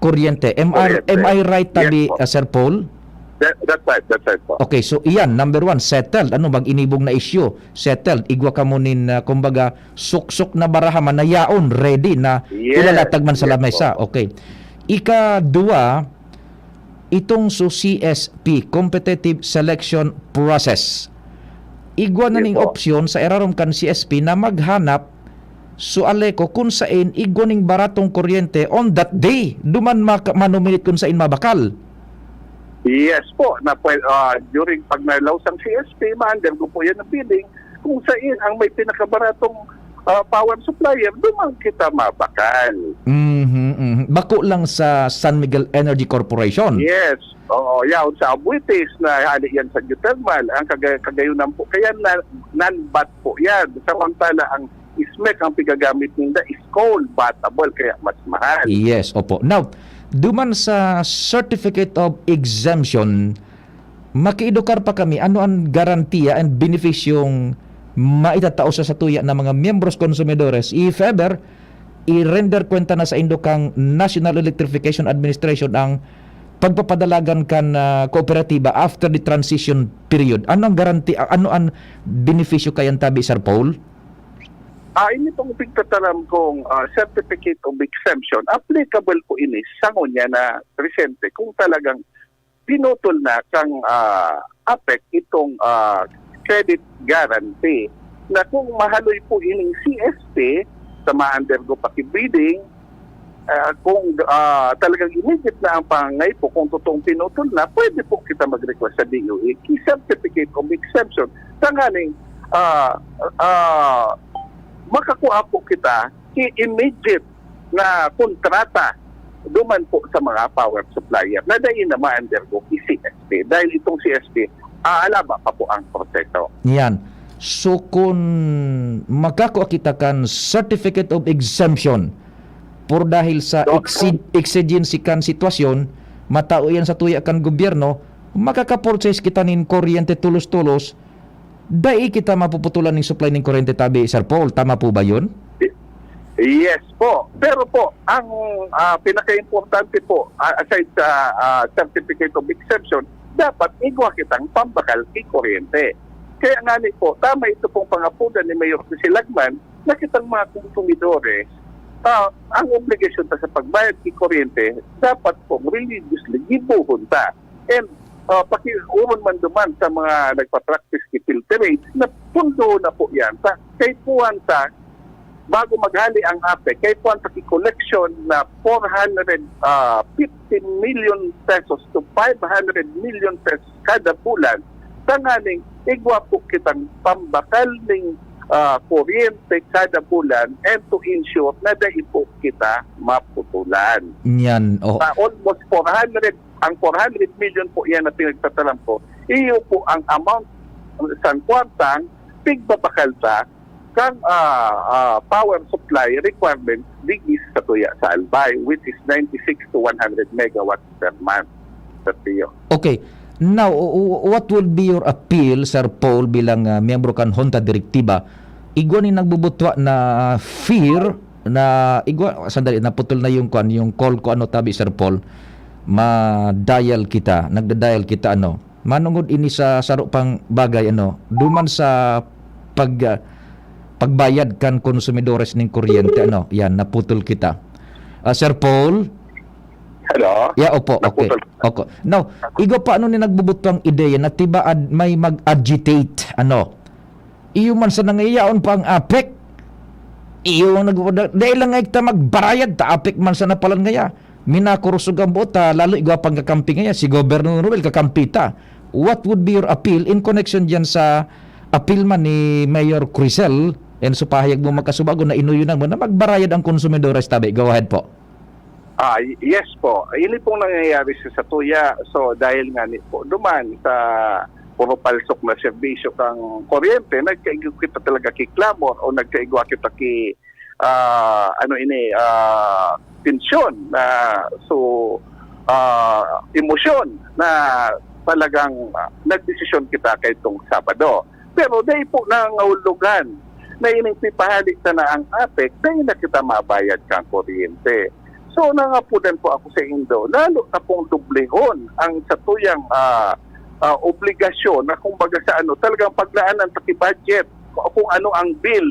kuryente. Am I, Kuryente. am I right, Yes tabi, po. uh, Sir Paul? That, that's right, that's right po. Okay, so iyan, number one, settled. Ano, mag-inibog na issue, settled. Igwa kamo nin, uh, kumbaga, suksok na baraha man na yaon, ready na Yes, ilalatag man sa yes lamesa. po. Okay. Ika-dua, itong so C S P, competitive selection process. Igwa na Yes ning po. opsyon sa irarom kan C S P na maghanap so ALECO kun sain igwa ning baratong kuryente on that day. Duman maka-, manominate kun sain mabakal. Yes po, na pwe-, ah, during pag nalaos ang C S P, ma-undergo po yan ang bidding. Kung sain ang may pinakabaratong, ah, power supplier, duman kita mabakal. Mhm, mhm. Bako lang sa San Miguel Energy Corporation. Yes. Oo, yaon sa Abuitis na hali yan sa geothermal. Ang kaga-, kagayunan po, kaya na, non-bat po yan. Samantala, ang SMEC ang pigagamit ninda is coal, batable, kaya mas mahal. Yes, opo. Now, duman sa Certificate of Exemption, makiedukar pa kami, ano an garantiya and benepisyong maitatao sa satuya na mga miyembros konsumidores, if ever, i-render kwenta na saindo kang National Electrification Administration ang pagpapadalagan kan, ah, kooperatiba after the transition period? Ano ang garanti-, ano ang benepisyo kayan tabi, Sir Paul? Ah, ini pong pigtataram kong, ah, Certificate of Exemption, applicable po ini sa ngunyan na presente kung talagang pinutol na kang, ah, APEC itong, ah, credit guarantee na kung mahaloy po ining C S P sa ma-undergo pa ki bidding, ah, kung, ah, talagang immediate na ang pangangaipo, kung totoong pinutol na, pwede po kita mag-request sa D O E ki Certificate of Exemption. Tanganing, ah, ah, makakua po kita ki immediate na kontrata duman po sa mga power supplier na dai na ma-undergo ki C S P. Dahil itong C S P, ah, alaba pa po ang proseso. Yan. So, kun makakua kita kan Certificate of Exemption, por dahil sa Opo. exi-, exigency kan sitwasyon, matao yan sa tuya kan gobyerno, makaka-purchase kita nin kuryente tulos-tulos, dai kita mapuputulan nin supply nin kuryente tabi, Sir Paul. Tama po ba yun? Yes po. Pero po, ang, ah, pinaka-importante po, ah, aside sa, ah, Certificate of Exemption, dapat igwa kitang pambakal ki kuryente. Kaya nga ni po, tama ito pong pangapudan ni Mayor Jose Lagman na kitang mga konsumidores, ah, ang obligasyon ta sa pagbayad ki kuryente, dapat pong religiously gibohon ta. And, ah, pakiuron man duman sa mga nagpa-practice ki filterage na pundo na po yan. Sa kaipuhan ta, bago maghali ang APEC, kaipuhan ta ki collection na four hundred, ah, fifty million pesos to five hundred million pesos kada bulan. Tanganing igwa po kitang pambakal ning ah, kuryente kada bulan and to ensure na dai po kita maputulan. Yan. Oh. Sa almost four hundred, ang four hundred million po yan na pinagtataram ko, iyo po ang amount sa kwartang pigbabakal ta kang ah, ah, power supply requirement digdi sa tuya sa Albay, which is ninety-six to one hundred megawatts per month. Sa Tiyo. Okay. Now, o- o- what would be your appeal, Sir Paul, bilang ah, miyembro kan Junta Directiva? Igwa ni nagbubutwa na fear na igwa, sandali, naputol na yung kwan, yung call ko, ano, tabi, Sir Paul, ma-dial kita, nagda-dial kita, ano. Manungod ini sa saro pang bagay, ano, duman sa pag ah, pagbayad kan konsumidores ning kuryente, ano, yan, naputol kita. Ah, Sir Paul? Hello? Yeah, opo, okay. Naputol. Okay. Now, igwa pa, ano, ni nagbubutwang ideya na tibaad may mag-agitate, ano? Iyo man sa nangayaon pa ang APEC. Iyo ang nag-, dahil lang nga kita magbarayad, ta APEC man sa napalan ngaya. Minakurusog ang buot, ta lalo igwa pang kakampi ngaya, si Governor Ruel kakampi ta. What would be your appeal in connection dyan sa appeal man ni Mayor Crisel and sa pahayag mo magkasubago na inuyonan mo na magbarayad ang konsumidores tabi? Go ahead po. Ah, y- yes po. Ini pong nangyayari sa Satuya. So, dahil nga ni po duman sa puro palsok na serbisyo kang kuryente, nagkaigo kita talaga ki clamor o nagkaigo kita ki ah, ano ini, ah, tensyon na so ah, emosyon na talagang ah, nagdesisyon kita kay itong Sabado. Pero dahil po nangangahulugan na ining pipahali sana ang APEC, dahil na kita mabayad kang kuryente. So, nangapudan po ako sa Indo, lalo na pong dublehon ang satuyang ah, ah, obligasyon na kumbaga sa ano, talagang paglaanan sa budget kung ano ang bill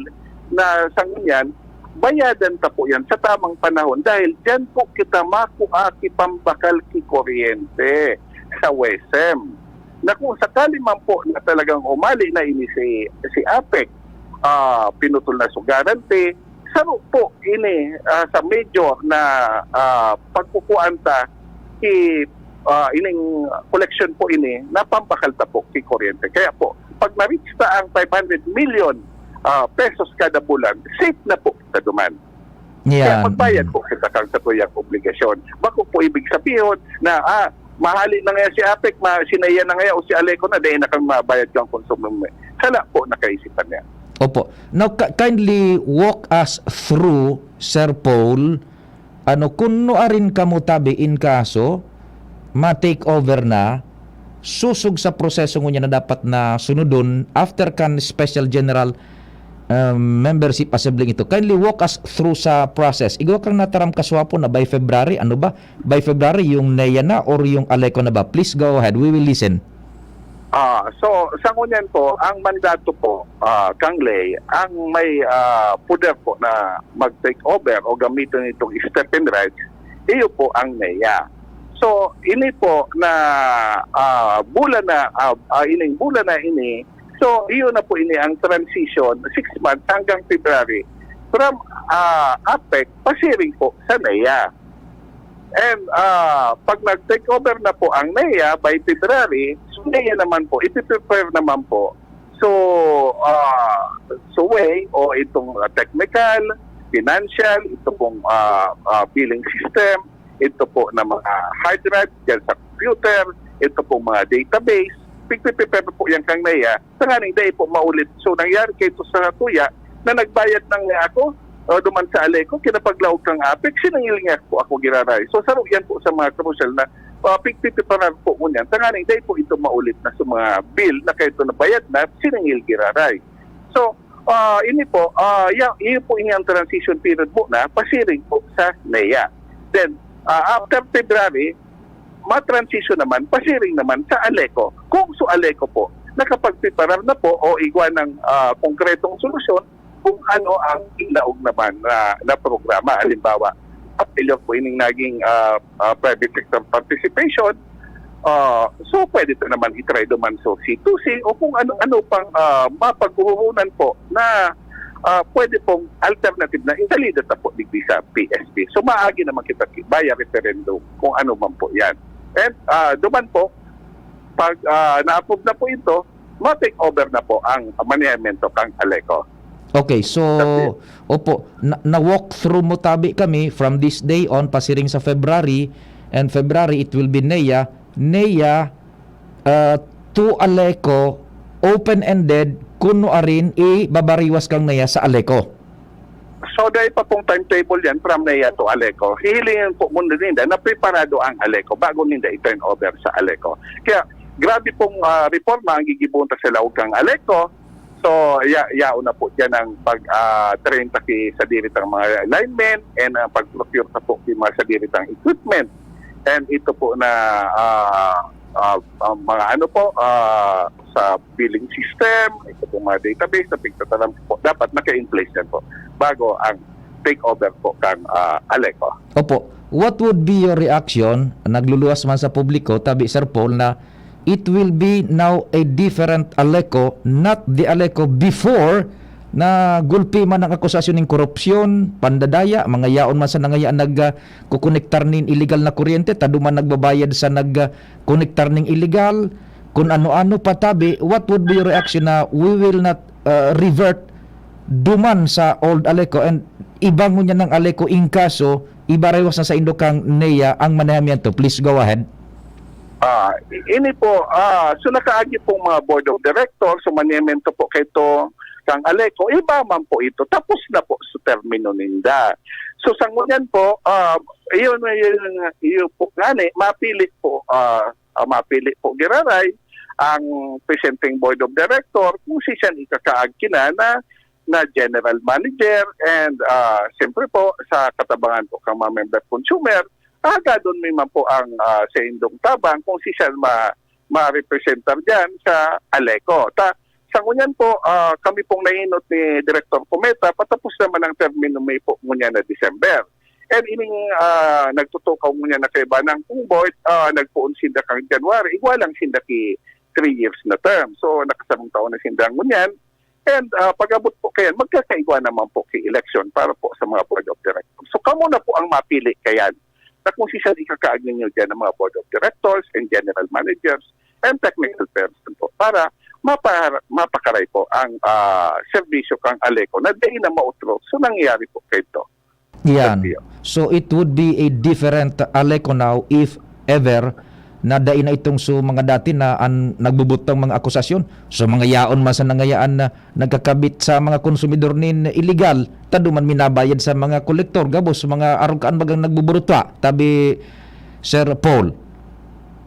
na sa ngunyan, bayadan ta po yan sa tamang panahon dahil dyan po kita makua ki pambakal ki kuryente sa WESM. Na kung sakali man po na talagang umali na ini si, si APEC, ah, pinutol na so guarantee, saro po ini ah, sa major na ah, pagkukuan ta ki ah, ining collection po ini na pambakal ta po ki kuryente. Kaya po, pag ma-reach ta ang five hundred million ah, pesos kada bulan, safe na po kita duman. Kaya Yan. magbayad po kita kang satuyang obligasyon. Bako po ibig sabihin na ah, mahali na nga si APEC, ma, sinaya na nga o si Aleco na, dahil na kang mabayad kang konsumo. Sala po nakaisipan niya. Opo. Now, ki- kindly walk us through, Sir Paul, ano, kung nuarin kamo tabi in kaso, ma-take over na, susog sa proseso ngunyan na dapat na sunodon after kan Special General um, Membership Assembly ito. Kindly walk us through sa process. Igwa kang nataram kaswapo na by February, ano ba? By February, yung NEA na or yung Aleco na ba? Please go ahead. We will listen. Ah, so sa ngunyan po, ang mandato po ah, kang Ley, ang may ah, poder po na mag-take over o gamitin itong step-in rights, iyo po ang NEA. So, ini po na ah, bulan na ah, ah, ining bulan na ini, so iyo na po ini ang transition, six months hanggang February, from ah, APEC pasiring po sa NEA. And ah, pag nag-take over na po ang NEA by February, so NEA naman po, ipiprepare naman po. So, ah, so way o itong ah, technical, financial, ito pong ah, ah, billing system, ito po na mga hard drive dyan sa computer, ito pong mga database, pigpiprepare po yan kang NEA, tanganing dai po maulit. So, nangyari kay ito sa Tuya na nagbayad ng NEA ako, o duman sa Aleco, kinapaglaog kang APEC, sinangil niya po ako giraray. So, saro yan po sa mga crucial na uh, pigpipiparar po ngunyan. Tanganing dai po ito maulit na sa mga bill na kayo ito nabayad na, sinangil giraray. So, ah, ini po, ah, ya, iyo po ini ang transition period muna, pasiring po sa NEA. Then, ah, after February, ma-transition naman, pasiring naman sa Aleco. Kung so Aleco po, nakapagpiparar na po o igwa ng ah, konkretong solusyon kung ano ang ilaog naman na, na programa. Halimbawa, apelyo po ining naging ah, ah, private sector participation, ah, so pwede ito naman i-try duman so C two C o kung ano-ano pang ah, mapaghuhunan po na ah, pwede pong alternative na isalida ta po digdi sa P S P. So maagi naman kita ki-, via referendum kung ano man po yan. And ah, duman po, pag ah, na-approve na po ito, ma-take over na po ang manehamiento kang Aleco. Okay, so, That's it. Opo, na, na-walk through mo tabi kami from this day on, pasiring sa February, and February it will be NEA, NEA uh, to Aleco, open-ended, kuno arin ibabariwas kang NEA sa Aleco. So, dahil pa pong timetable yan from NEA to Aleco, hihilingin po muna ninda na preparado ang Aleco bago ninda i-turn over sa Aleco. Kaya, grabe pong ah, reforma ang gigibuhon ta sa laog kang Aleco. So, ya yaon na po dyan ang pag ah, train ta ki sadiri tang mga linemen and ang pag-procure sa po ki mga sadiri tang equipment. And ito po na ah, ah, ah, mga ano po, ah, sa billing system, ito po mga database na pigtataram po, dapat naka-in place yan po bago ang take over po kang ah, Aleco. Opo. What would be your reaction, nagluluwas man sa publiko, tabi Sir Paul, na it will be now a different Aleco, not the Aleco before na gulpi man ang akusasyon ning korupsyon, pandadaya, mga yaon man sa nangaya nag ah, kukonektar nin illegal na kuryente, ta duman nagbabayad sa nag ah, konektar ning illegal, kun ano-ano pa tabi. What would be your reaction na we will not ah, revert duman sa old Aleco and iba ngunyan ng Aleco in kaso ibariwas na sa indo kang NEA ang manehamiento? Please go ahead. Ah, ini po, ah, so nakaagi pong mga board of directors, so manehamiento po kay to kang Aleco, iba man po ito, tapos na po sa termino ninda. So sa ngunyan po, ah, iyon, iyon, iyon po ngani, mapili po, ah, ah, mapili po giraray ang presenting board of director kung sisan ikakaag kina na na general manager and ah, siyempre po sa katabangan po kang mga member consumer, hagadon mi man po ang ah, sa indong tabang kung sisan ma ma-representar diyan sa Aleco. Ta sa ngunyan po, ah, kami pong nainot ni Director Cometa, patapos naman ang termino mi po ngunyan na December. And ining ah, nagtutukaw ngunyan na kaibanan kung board, ah, nagpoon sinda kang January, igwa lang sinda ki three years na term. So nakasarong taon na sinda ngunyan. And ah, pag-abot po kayan, magkakaigwa naman po ki election para po sa mga board of directors. So kamo na po ang mapili kayan na kung sisan ikakaag ninyo diyan ang mga board of directors and general managers and technical person po para mapa mapakaray po ang ah, serbisyo kang Aleco na dai na mautro. So nangyayari po kay ito. Yan. Sir Pio. So it would be a different Aleco now if ever na dai na itong so mga dati na an nagbubutang mga akusasyon. So mga yaon man sa nangayaan na nagkakabit sa mga konsumidor nin illegal, ta duman minabayad sa mga kolektor, gabos mga arugaan bagang nagbuburutwa, tabi Sir Paul.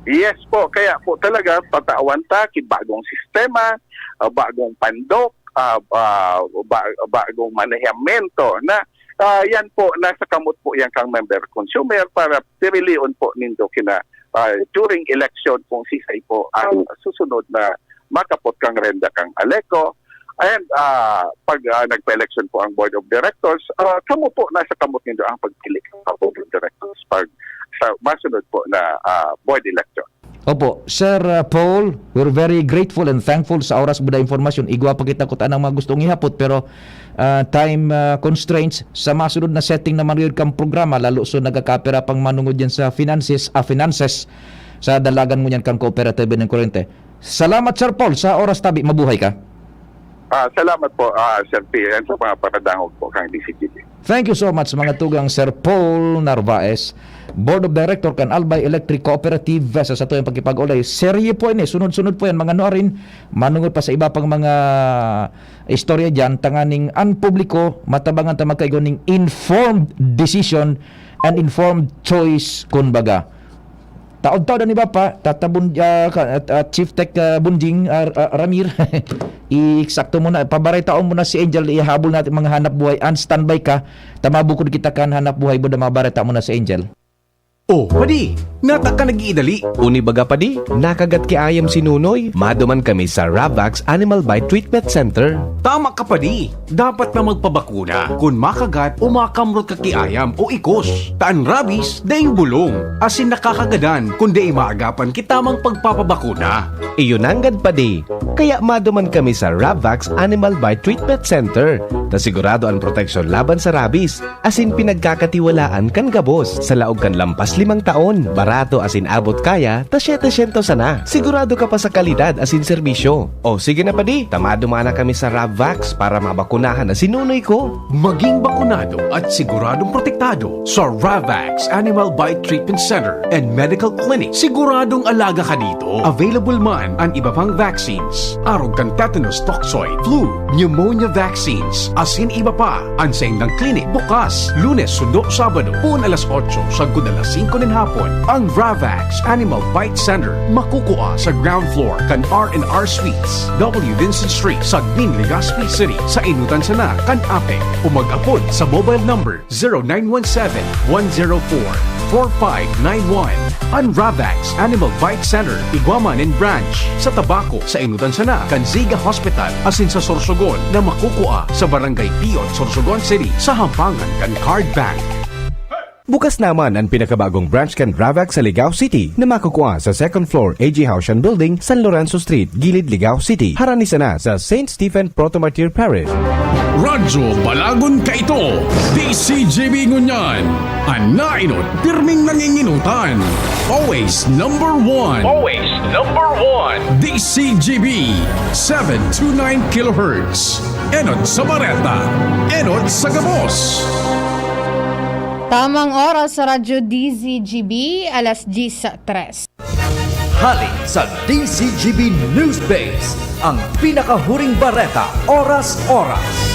Yes po, kaya po talaga patawan ta ki bagong sistema, ah, bagong pandok, ah, ah, ba- bagong manehamiento na ah, yan po, nasa kamot po yan kang member consumer para pirilion po nindo kina ah, during election kung sisay po ang susunod na makapot kang renda kang Aleco. And ah, pag ah, nagpa-election po ang board of directors, ah, kamo po, nasa kamot nindo ang pagpili kang board of directors pag sa masunod po na ah, board election. Opo, Sir uh, Paul, we're very grateful and thankful sa oras mo na informasyon. Igwa pa kita kuta ng mga gustong ihapot, pero uh, time uh, constraints, sa masunod na setting naman yun kang programa, lalo so nagkakapira pang manungod yan sa finances, ah, finances sa dalagan mo yan kang kooperatiba ng kuryente. Salamat, Sir Paul, sa oras tabi. Mabuhay ka. Ah, salamat po, ah, Sir P, and sa mga paradangog po kang D C G B. Thank you so much, mga tugang, Sir Paul Narvaez, Board of Director kan Albay Electric Cooperative. Sa satuyang pagkipag-ulay, serye po ini, sunod-sunod po yan, mga nuarin, manungod pa sa iba pang mga istorya dyan, tanganing an publiko, matabangan ta magkaigo ning informed decision and informed choice, kun baga. Taod-taod an iba pa, Tata Bun-, ah, ka- at, at Chief Tech ah, Bunjing ah, ah, Ramir, i-eksakto mo na, pabaretaon mo na si Angel, ihabol natin mga hanap buhay, and standby ka, ta mabukod kita kan hanap buhay, buda mabareta mo na si Angel. Oh, padi, nata ka nag-iidali. Uni baga padi, nakagat ki ayam si Nunoy. Maduman kami sa Ravax Animal Bite Treatment Center. Tama ka padi. Dapat na magpabakuna kun makagat o makamrot ka ki ayam o ikos. Ta an rabies daing bulong asin nakakagadan kun dai maagapan ki tamang pagpapabakuna. Iyo nanggad padi. Kaya maduman kami sa Ravax Animal Bite Treatment Center. Ta sigurado an proteksyon laban sa rabies asin pinagkakatiwalaan kan gabos sa laog kan lampas limang taon. Bara ato asin abot kaya ta siyete syentos sana. Sigurado ka pa sa kalidad asin serbisyo. O sige na padi, ta maduman na kami sa Ravvax para mabakunahan na si nunoy ko. Maging bakunado at siguradong protektado sa Ravax Animal Bite Treatment Center and Medical Clinic. Siguradong alaga ka dito. Available man an iba pang vaccines, arog kan tetanus toxoid, flu, pneumonia vaccines, asin iba pa. An saindang klinik bukas Lunes sundo Sabado, poon alas otso sagkod alas singko nin hapon. An Ravax Animal Bite Center makukua sa ground floor kan R and R Suites, W Vincent Street, Sagmin, Legazpi City, sa enotan sana kan APEC, o mag-apod sa mobile number zero nine one seven, one zero four, four five nine one. An Ravax Animal Bite Center igwa man nin branch sa Tabaco, sa enotan sana kan Ziga Hospital, asin sa Sorsogon na makukua sa Barangay Pion, Sorsogon City, sa hampangan kan Card Bank. Bukas naman an pinakabagong branch kan Ravax sa Ligao City na makukua sa second floor A G Haushan Building, San Lorenzo Street, Gilid, Ligao City, harani sana sa Saint Stephen Proto-Martyr Parish. Radyo Balagon kaito, D C G B ngunyan. An naenot, pirming nanginginutan. Always number one. Always number one. D C G B, seven two nine kilohertz. Enot sa bareta, enot sa gabos. Tamang oras sa Radyo D Z G B, alas diyes tres. Hali sa D Z G B News Base, ang pinakahuring bareta, oras-oras.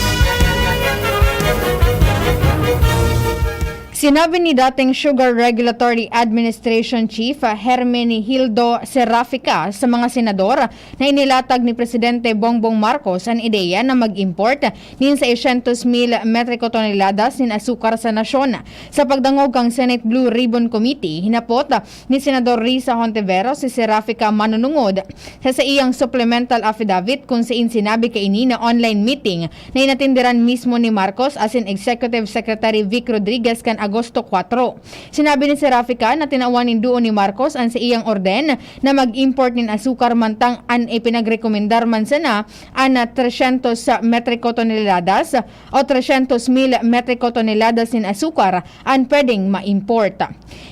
Sinabi ni dating Sugar Regulatory Administration Chief, ah, Hermenegildo Serafica sa mga senador na inilatag ni Presidente Bongbong Marcos an ideya na mag-import nin seiscientos mil metriko toneladas nin asukar sa nasyon. Sa pagdangog kan Senate Blue Ribbon Committee, hinapot ni Senador Risa Hontiveros si Serafica manunungod sa saiyang supplemental affidavit kun sain sinabi kaini na online meeting na inatenderan mismo ni Marcos asin Executive Secretary Vic Rodriguez kan Agosto kwatro. Sinabi ni Serafica na tinawan nin duon ni Marcos an saiyang orden na mag-import nin asukar, mantang an ipinagrekomendar man sana an trescientos metriko toneladas o trescientos mil metriko toneladas nin asukar an pwedeng ma-import.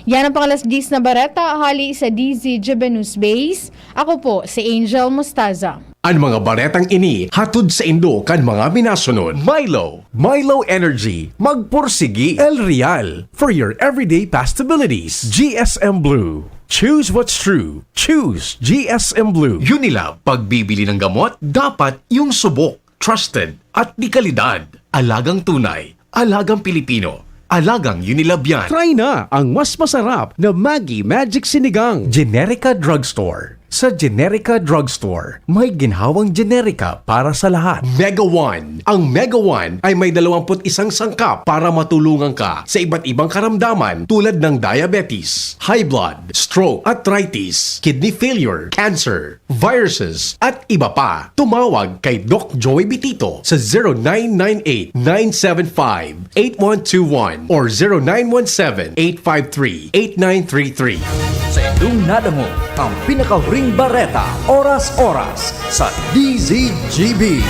Yan ang pang-alas diyes na bareta hali sa D Z G B News Base. Ako po si Angel Mostaza. An mga baretang ini hatod saindo kan mga minasunod: Milo, Milo Energy, magpursigi, El Real, for your everyday possibilities, G S M Blue. Choose what's true. Choose G S M Blue. Unilab, pagbibili ng gamot, dapat yung subok, trusted, at de kalidad. Alagang tunay, alagang Pilipino, alagang Unilab yan. Try na ang mas masarap na Maggi Magic Sinigang. Generica Drugstore. Sa Generica Drugstore, may ginhawang Generica para sa lahat. Mega One. Ang Mega One ay may dalawamput isang sangkap para matulungan ka sa iba't ibang karamdaman, tulad ng diabetes, high blood, stroke, arthritis, kidney failure, cancer, viruses, at iba pa. Tumawag kay Doc Joey Bitito sa zero nine nine eight, nine seven five, eight one two one or zero nine one seven, eight five three, eight nine three three. Sa indong nadangog ang pinakahuring bareta, oras-oras, sa D Z G B.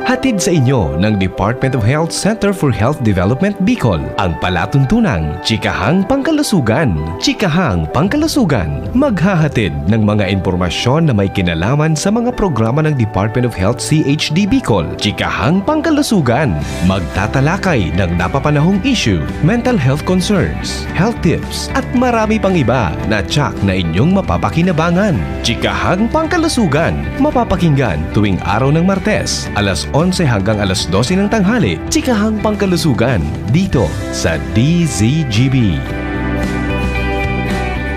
Hatid sa inyo ng Department of Health Center for Health Development Bicol, ang palatuntunang Chikahang Pangkalusugan. Chikahang Pangkalusugan, maghahatid ng mga impormasyon na may kinalaman sa mga programa ng Department of Health C H D Bicol. Chikahang Pangkalusugan, magtatalakay ng napapanahong issue, mental health concerns, health tips, at marami pang iba na tiyak na inyong mapapakinabangan. Chikahang Pangkalusugan, mapapakinggan tuwing araw ng Martes, alas onse hanggang alas dose ng tanghali. Chikahang Pangkalusugan, dito sa D Z G B.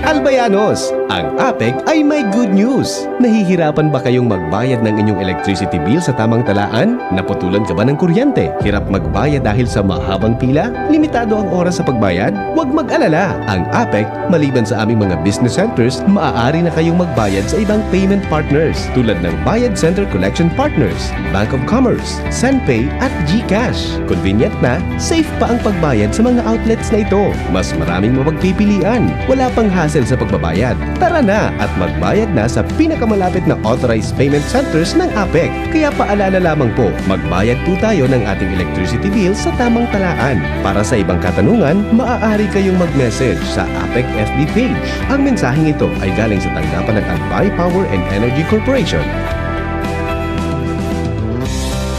Albayanos, ang APEC ay may good news! Nahihirapan ba kayong magbayad ng inyong electricity bill sa tamang talaan? Naputulan ka ba ng kuryente? Hirap magbayad dahil sa mahabang pila? Limitado ang oras sa pagbayad? Huwag mag-alala! Ang APEC, maliban sa aming mga business centers, maaari na kayong magbayad sa ibang payment partners, tulad ng Bayad Center Collection Partners, Bank of Commerce, Senpay, at GCash. Convenient na, safe pa ang pagbayad sa mga outlets na ito. Mas maraming mapagpipilian, wala pang hassle sa pagbabayad. Tara na at magbayad na sa pinakamalapit na authorized payment centers ng APEC. Kaya paalala lamang po, magbayad po tayo ng ating electricity bill sa tamang talaan. Para sa ibang katanungan, maaari kayong mag-message sa APEC F B page. Ang mensaheng ito ay galing sa tanggapan ng Albay Power and Energy Corporation.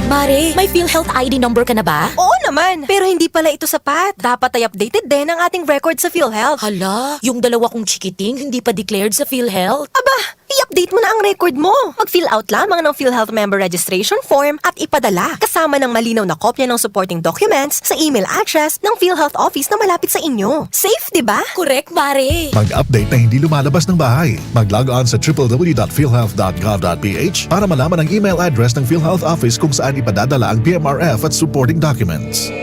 Mare, may PhilHealth I D number ka na ba? Oo naman, pero hindi pala ito sapat. Dapat ay updated din ang ating record sa PhilHealth. Hala, yung dalawa kong chikiting hindi pa declared sa PhilHealth. Aba, i-update mo na ang record mo. Mag-fill out lamang ng PhilHealth Member Registration Form at ipadala kasama ng malinaw na kopya ng supporting documents sa email address ng PhilHealth Office na malapit sa inyo. Safe, di ba? Correct, Mare. Mag-update na hindi lumalabas ng bahay. Mag-log on sa triple w dot philhealth dot gov dot ph para malaman ang email address ng PhilHealth Office kung saan ipadadala ang P M R F at supporting documents.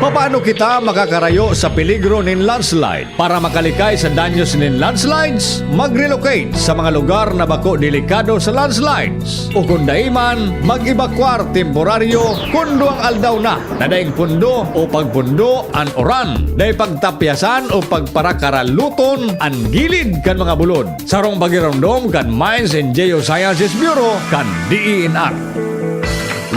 Paano kita makakarayo sa peligro nin landslide? Para makalikay sa danyos nin landslides, mag-relocate sa mga lugar na bako delikado sa landslides. O kung dai man, mag-ebakwar temporaryo kun duwang aldaw na na daing pundo o pagpundo an uran. Dai pagtapyasan o pagparakaraluton an gilid kan mga bulod. Sarong pagiromdom kan Mines and Geosciences Bureau kan D E N R.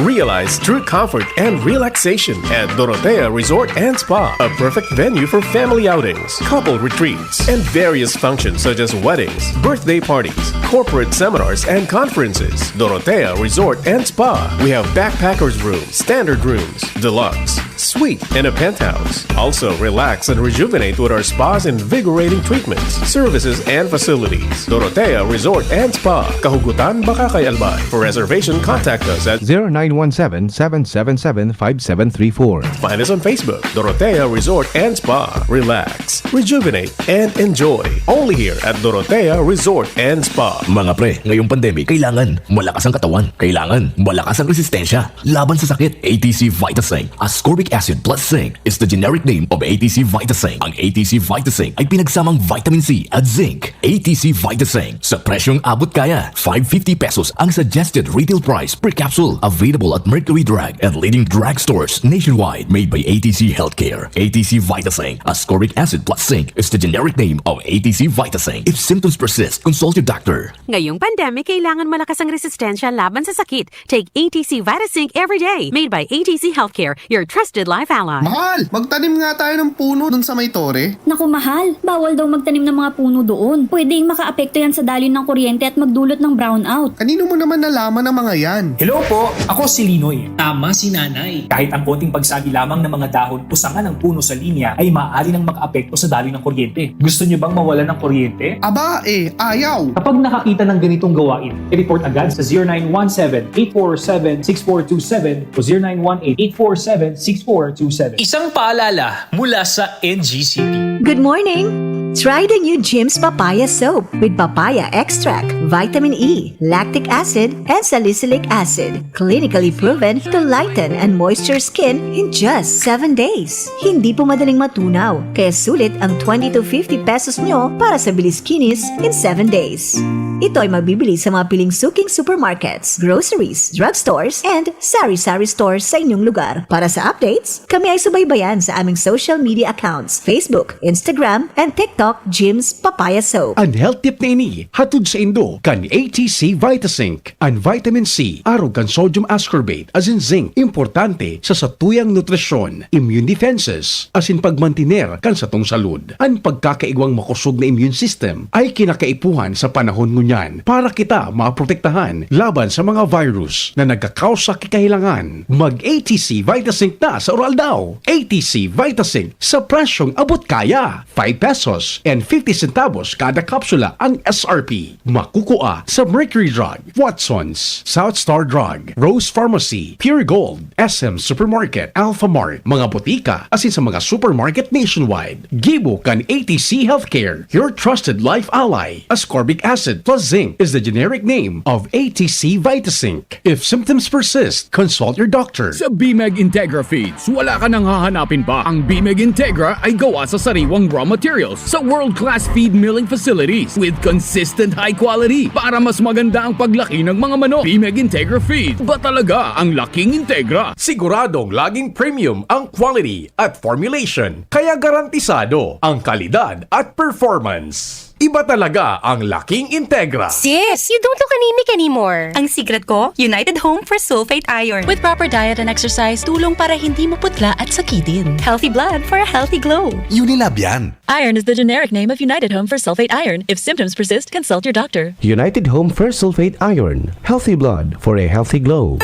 Realize true comfort and relaxation at Dorotea Resort and Spa, a perfect venue for family outings, couple retreats, and various functions such as weddings, birthday parties, corporate seminars, and conferences. Dorotea Resort and Spa. We have backpackers room, standard rooms, deluxe, suite, and a penthouse. Also, relax and rejuvenate with our spa's invigorating treatments, services, and facilities. Dorotea Resort and Spa, Kahugutan, Bacacay, Albay. For reservation, contact us at zero nine one seven, seven seven seven, five seven three four. Find us on Facebook, Dorotea Resort and Spa. Relax, rejuvenate, and enjoy. Only here at Dorotea Resort and Spa. Mga pre, ngayong pandemic, kailangan malakas ang katawan. Kailangan malakas ang resistensya laban sa sakit. A T C Vitasync, ascorbic acid plus zinc, is the generic name of A T C Vitasync. Ang A T C Vitasync ay pinagsamang vitamin C at zinc. A T C Vitasync, sa presyong abot kaya. Five fifty pesos ang suggested retail price per capsule. Available at Mercury Drug and leading drugstores nationwide. Made by A T C Healthcare. A T C Vitasync, ascorbic acid plus zinc, is the generic name of A T C Vitasync. If symptoms persist, consult your doctor. Ngayong pandemic, kailangan malakas ang resistensya laban sa sakit. Take A T C Vitasync every day. Made by A T C Healthcare, your trusted life ally. Mahal, magtanim nga tayo ng puno dun sa may tore. Naku mahal, bawal daw magtanim ng mga puno doon. Pwedeng makaapekto yan sa daloy ng kuryente at magdulot ng brownout. Kanino mo naman nalaman ang mga yan? Hello po, ako si Linoy. Tama si Nanay. Kahit ang konting pagsabi lamang ng mga dahon o sanga ng puno sa linya ay maaari nang makaapekto sa daloy ng kuryente. Gusto niyo bang mawalan ng kuryente? Aba eh, ayaw! Kapag nakakita ng ganitong gawain, i-report agad sa zero nine one seven, eight four seven, six four two seven o zero nine one eight, eight four seven, six four two seven. Isang paalala mula sa N G C P. Good morning! Try the new Jim's Papaya Soap with papaya extract, vitamin E, lactic acid, and salicylic acid. Clinically proven to lighten and moisture skin in just seven days. Hindi po madaling matunaw, kaya sulit ang twenty to fifty pesos nyo para sa bilis kinis in seven days. Ito ay mabibili sa mga piling suking supermarkets, groceries, drugstores, and sari-sari stores sa inyong lugar. Para sa updates, kami ay subaybayan sa aming social media accounts, Facebook, Instagram, and TikTok, Jim's Papaya Soap. An health tip na ini hatod saindo kan A T C Vitasync, an vitamin C, arog kan sodium ascorbate, asin zinc, importante sa satuyang nutrisyon, immune defenses, asin pagmantiner kan satong salud. An pagkakaigwang makosog na immune system ay kinakaipuhan sa panahon ngunyan para kita maprotektahan laban sa mga virus na nagkakausa ki kahilangan. Mag A T C Vitasync na sa uraldaw. A T C Vitasync sa presyong abot kaya. Five pesos and fifty centavos kada kapsula ang S R P. Makukua sa Mercury Drug, Watson's, South Star Drug, Rose Pharmacy, Pure Gold, S M Supermarket, Alphamart, mga botika, asin sa mga supermarket nationwide. Gibo kan A T C Healthcare, your trusted life ally. Ascorbic acid plus zinc is the generic name of A T C Vitasync. If symptoms persist, consult your doctor. Sa Bimeg Integra Feeds, wala ka nang hahanapin pa. Ang Bimeg Integra ay gawa sa sariwang raw materials sa world-class feed milling facilities with consistent high quality para mas maganda ang paglaki ng mga manok. Bimeg Integra Feeds, ba talaga ang laking Integra? Siguradong laging premium ang quality at formulation, kaya garantisado ang kalidad at performance. Iba talaga ang laking Integra. Sis, you don't look anemic anymore. Ang secret ko, United Home for Sulfate Iron. With proper diet and exercise, tulong para hindi maputla at sakitin. Healthy blood for a healthy glow. Unilab yan. Iron is the generic name of United Home for Sulfate Iron. If symptoms persist, consult your doctor. United Home for Sulfate Iron. Healthy blood for a healthy glow.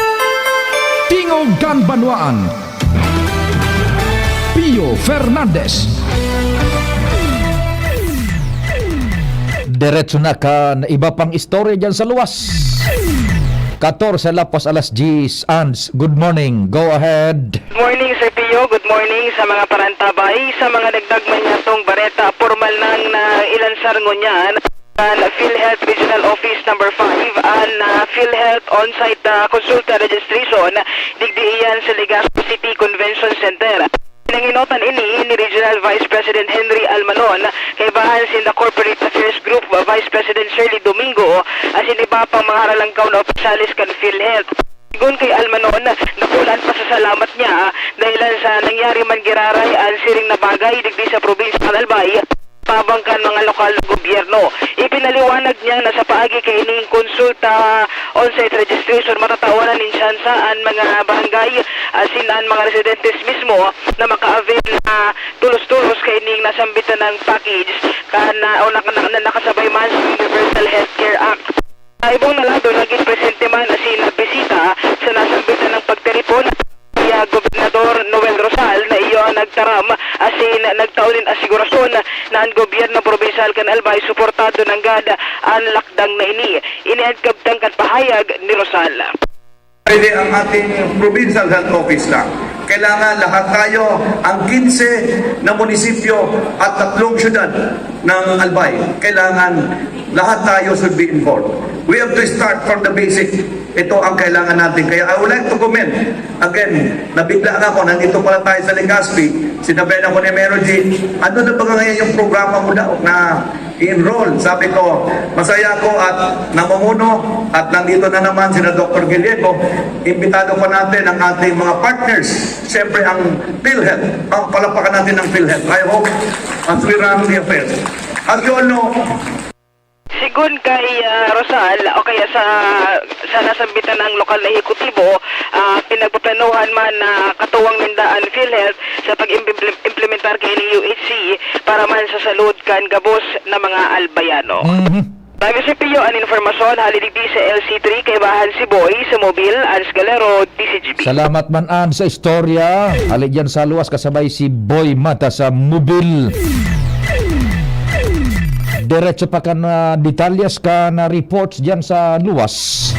Tingog kan Banwaan. Pio Fernandez. Diretso na kan iba pang istorya dyan sa luwas. Katorse lapos alas diyes, Ans, good morning. Go ahead. Good morning, Sir Pio. Good morning sa mga parantabay. Sa mga dagdag man niyatong bareta, pormal nang nailansar ngunyan kan PhilHealth Regional Office Number five an, ah, PhilHealth On-Site, ah, Consulta Registration, digdi iyan sa Legazpi City Convention Center. Pinanginotan ini ni Regional Vice President Henry Almanon, kaibahan sinda Corporate Affairs Group Vice President Shirley Domingo, asin iba pang mga haralangkaw na opisyales kan PhilHealth. Sigon kay Almanon, dakula an pasasalamat niya dahilan sa nangyari man giraray an siring na bagay digdi sa probinsya kan Albay, tabang kan mga lokal na gobyerno. Ipinaliwanag niya na sa paagi kaining konsulta, on-site registration, matatawaran nin tsansa an mga barangay asin an mga residentes mismo na maka-avail na tulos-tulos kaining nasambitan na package kan, ah, o naka-, na, na nakasabay man sa Universal Healthcare Act. Sa ibong na lado, nagin presente man asin nagbisita sa nasambitan na pagtiripon si, ah, Gobernador Noel Rosal na iyo an nagtaram asin nagtao nin asigurasyon na an gobyerno probinsyal kan Albay suportado nanggad an lakdang na ini. Ini an kabtang kan pahayag ni Rosal. Pwede ang ating provincial health office lang. Kailangan lahat tayo, ang kinse na munisipyo at tatlong syudad ng Albay, kailangan lahat tayo should be involved. We have to start from the basic. Ito ang kailangan natin. Kaya I would like to commend, again, nabigla nga ako, nandito pala tayo sa Legazpi, sinabihan ako ni Mayor G, "Ano na ba ngayon yung programa mo daw na i-enroll?" Sabi ko, "Masaya ako at namumuno at nandito na naman sina Doktor Gallego. Imbitado pa natin ang ating mga partners. Siyempre, ang PhilHealth. Ang palapakan natin ng PhilHealth. I hope as we run the affairs." As you all know, Sigon kay, ah, Rosal, o kaya sa, sa nasambitan ng lokal na ehekutibo, ah, pinagpaplanuhan man na katuwang ninda an PhilHealth sa pag-implementar kaining U H C para man sa salud kan gabos na mga Albayano. Mhm. Bago si Pio, an informasyon hali digdi sa L C three, kaibahan si Boy sa Mobil, Ans Galero, D C G B. Salamat man, Ans, sa istorya. Hali dyan sa luwas, kasabay si Boy Mata sa Mobil. Diretso pa kan, ah, detalyes kan, ah, reports dyan sa luwas.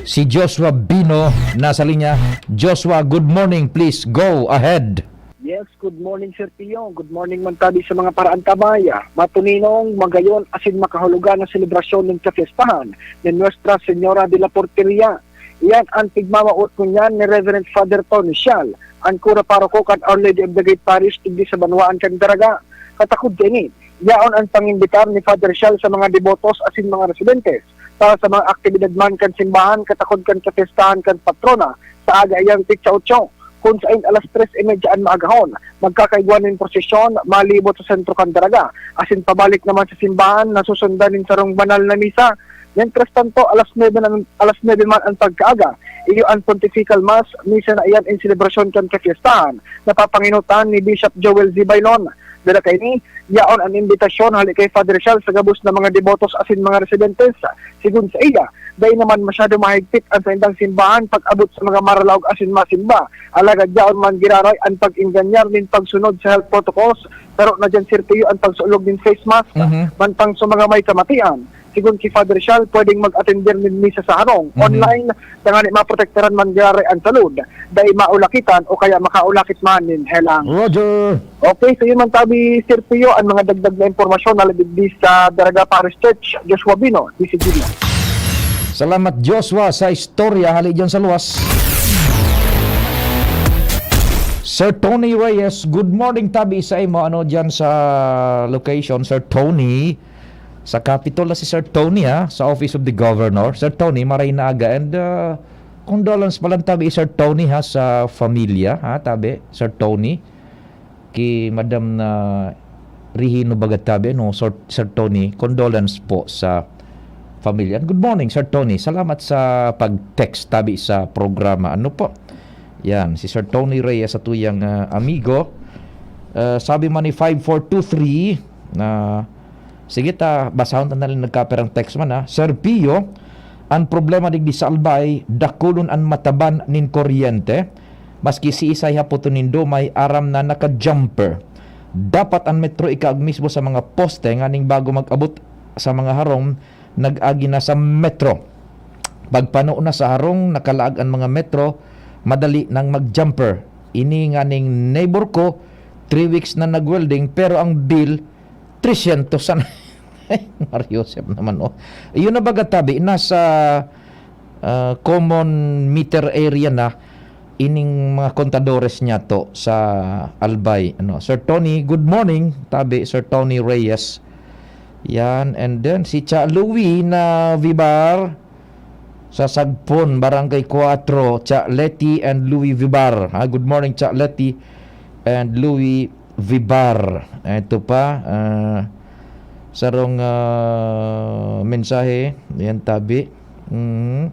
Si Joshua Bino nasa linya. Joshua, good morning. Please go ahead. Yes, good morning, Sir Pio. Good morning man tabi sa mga paraantabay. Matuninong, magayon, asin makahulugan na selebrasyon nin kapiestahan ni Nuestra Señora de la Porteria. Iyan an pigmamawot ngunyan ni Reverend Father Tony Sial, an kura paroko kan Our Lady of the Great Parish digdi sa banwaan kan Daraga. Katakod kaini, yaon an pangimbitar ni Father Sial sa mga debotos asin mga residentes para sa mga aktibidad man kan simbahan katakod kan kapiestahan kan patrona sa aga iyan, petsa otso, kun saen alas tres y media an maagahon, magkakaigwa nin prosesyon malibot sa sentro kan Daraga, asin pabalik naman sa simbahan na susundan nin sarong banal na misa. Mientras tanto, alas nuebe na, alas nuebe man an pagkaaga, iyo an Pontifical Mass, misa na iyan in selebrasyon kan kapiestahan, na papangenotan ni Bishop Joel Z. Baylon. Dara kaini, yaon an imbitasyon hali kay Father Sial sa gabos na mga debotos asin mga residentes. Sigon saiya, dai naman masyado mahigpit an saindang simbahan pag-abot sa mga maralaog asin masimba. Alagad yaon man giraray an pag-engganyar nin pagsunod sa health protocols, pero na diyan, Sir Pio, an pagsulog nin face mask, Mhm. mantang sa mga may kamatian. Sigon ki Father Sial, pwedeng mag-atender nin misa sa harong, Mhm. online, tangani maprotektaran man giraray an salud, dai maulakitan o kaya makaulakit man nin helang. Roger. Okay, so yun man tabi, Sir Pio, ang mga dagdag na impormasyon na digdi sa Daraga Parish Church. Joshua Bino, D C G B. Salamat, Joshua, sa istorya hali dyan sa luwas. Sir Tony Reyes, good morning tabi sa imo. Ano dyan sa location, Sir Tony? Sa Capitol na si Sir Tony, ha, sa Office of the Governor. Sir Tony, maray na aga. And, uh, condolence pa lang tabi, Sir Tony, ha, sa familia, ha, tabi, Sir Tony. Ki Madam na Rihino baga tabi, ano, Sir, Sir Tony, condolence po sa pamilya. And good morning, Sir Tony. Salamat sa pag-text tabi sa programa. Ano po? Yan, si Sir Tony Reyes, sa tuyang, ah, amigo. Ah, sabi man ni five four two three, na, sige ta, basahon ta na lang nagkaperang text man, ha. Sir Pio, ang problema digdi sa Albay, dakulon an mataban nin kuryente. Maski siisay hapoton nindo, may aram na naka-jumper. Dapat an metro ikaag mismo sa mga poste nganing bago mag-abot sa mga harong nag-agi na sa metro. Pagpano na sa harong, nakalaag an mga metro, madali nang mag-jumper. Ini nganing neighbor ko, three weeks na nag-welding, pero ang bill, tresyentos sana. Ay, Mario Joseph naman, oh. Yun na baga tabi, nasa, ah, common meter area na ining mga kontadores niya to sa Albay. Ano, Sir Tony, good morning. Tabi, Sir Tony Reyes. Yan, and then si Cha Louie na Vibar sa Sagpon, Barangay Cuatro, Cha Leti and Louie Vibar. Ha, good morning, Cha Leti and Louie Vibar. Ito pa, ah, sarong, ah, mensahe. Yan, tabi. Mm.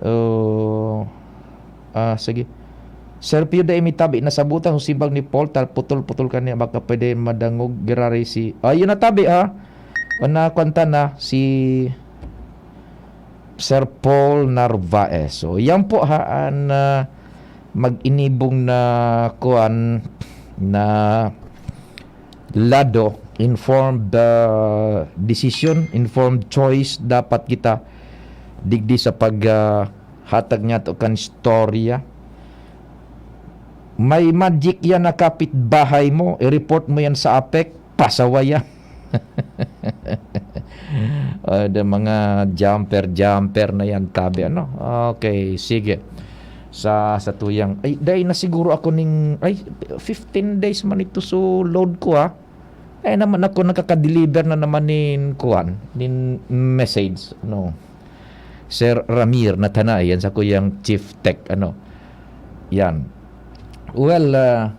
Oh, ah, sige. Sir Pio, dai mi tabi nasabutan sa simbag ni Paul, tal putol-putol kani, baka pwede madangog girari si, ah, yun na tabi, ha? O na, kwanta na, si Sir Paul Narvaez. So, yan po, ha, an, ah, mag-inibong na kuan na lado, informed, ah, decision, informed choice dapat kita digdi sa pag, ah, hatag niyato kan istorya. May magic yan na kapitbahay mo, i-report mo yan sa APEC, pasaway yan. Ah, the mga jumper, jumper na yan, tabi, ano? Okay, sige. Sa, sa tuyang, ay, dai na siguro ako ning, ay, fifteen days man ito, so load ko, ha. Eh, naman ako nakaka-deliver na naman nin kuan, nin message, no. Sir Ramir Natanay, yan sa kuyang Chief Tech, ano. Yan. Well, ah,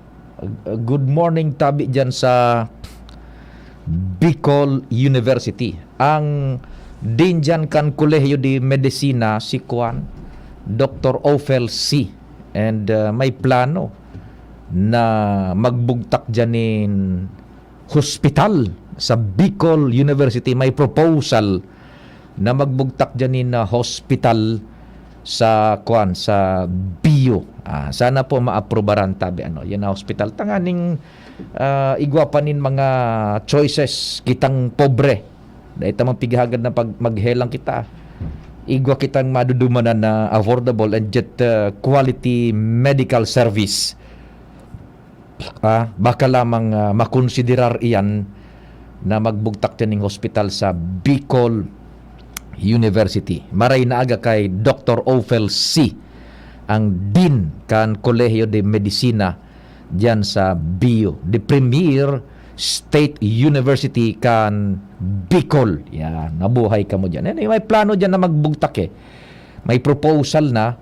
good morning, tabi dyan sa Bicol University. Ang dean dyan kan Colegio de Medicina, si kuan, Doctor Ophel C. And, ah, may plano na magbugtak dyan nin hospital sa Bicol University. May proposal na magbugtak dyan nin, ah, hospital sa, kuan, sa B U. Ah, sana po maaprubaran tabi, ano, yan na hospital. Tanganing, ah, igwa pa nin mga choices kitang pobre. Dahil tamang pighagad na pag maghelang kita. Igwa kitang madudumanan na affordable and yet, ah, quality medical service. Ah, baka lamang, ah, makonsiderar iyan na magbugtak din ning hospital sa Bicol University. Maray na aga kay Doctor Ophel C, ang dean kan Colegio de Medicina diyan sa B U, the premier state university kan Bicol. Yan, nabuhay kamo diyan. Yan, may plano diyan na magbugtak eh. May proposal na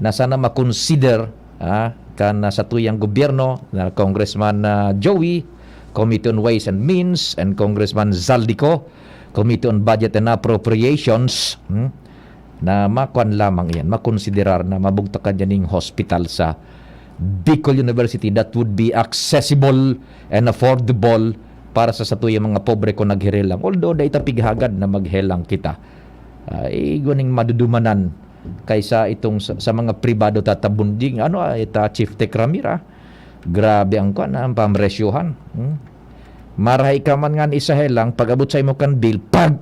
na sana makonsider, ah, kan, ah, satuyang gobyerno, na Congressman, ah, Joey, Committee on Ways and Means, and Congressman Zaldico, Committee on Budget and Appropriations, hmm, na makuan lamang iyan, makonsiderar na mabugtakan diyan ning hospital sa Bicol University that would be accessible and affordable para sa satuyang mga pobre kung naghelang. Although, dai ta pighagad na maghelang kita. Ah, igwa ning madudumanan kaysa itong sa, sa mga pribado tatabunding, ano, ah, ita Chief Tech Ramir, ah. Grabe ang kuwan, ah, ang pamresyohan. Hmm? Marahay ka man nga ni isa helang, pag-abot sa imo kan bill, pag,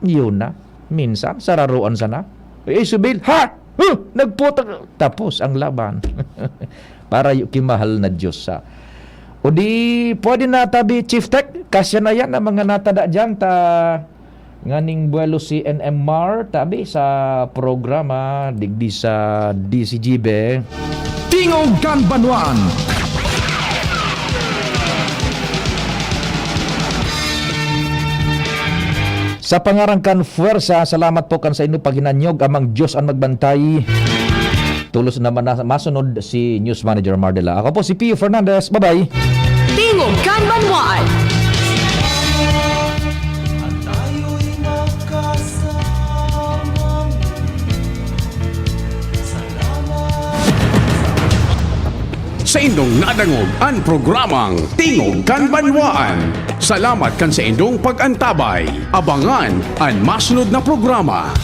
yun na. Minsan, sararuan sana. Eh, si bill, ha? Huh? Nagputang. Tapos, ang laban. Para yung kimahal na Diyos, ha? O di, pwede na tabi, Chief Tech, kasya na yan ang mga natada dyan, ta nganing buwelo si N M R, tabi sa programa, digdi sa D C G B. Tingog kan Banwaan. Sa pangaran kan Fuerza, salamat po kan sa inyo paghinanyog, amang Diyos ang magbantay. Tulos naman na masunod si News Manager Mardela. Ako po si Pio Fernandez. Bye-bye. Tingog Tingog kan Banwaan. Saindong nadangog an programang Tingog kan Banwaan. Salamat kan saindong pag-antabay. Abangan an masunod na programa.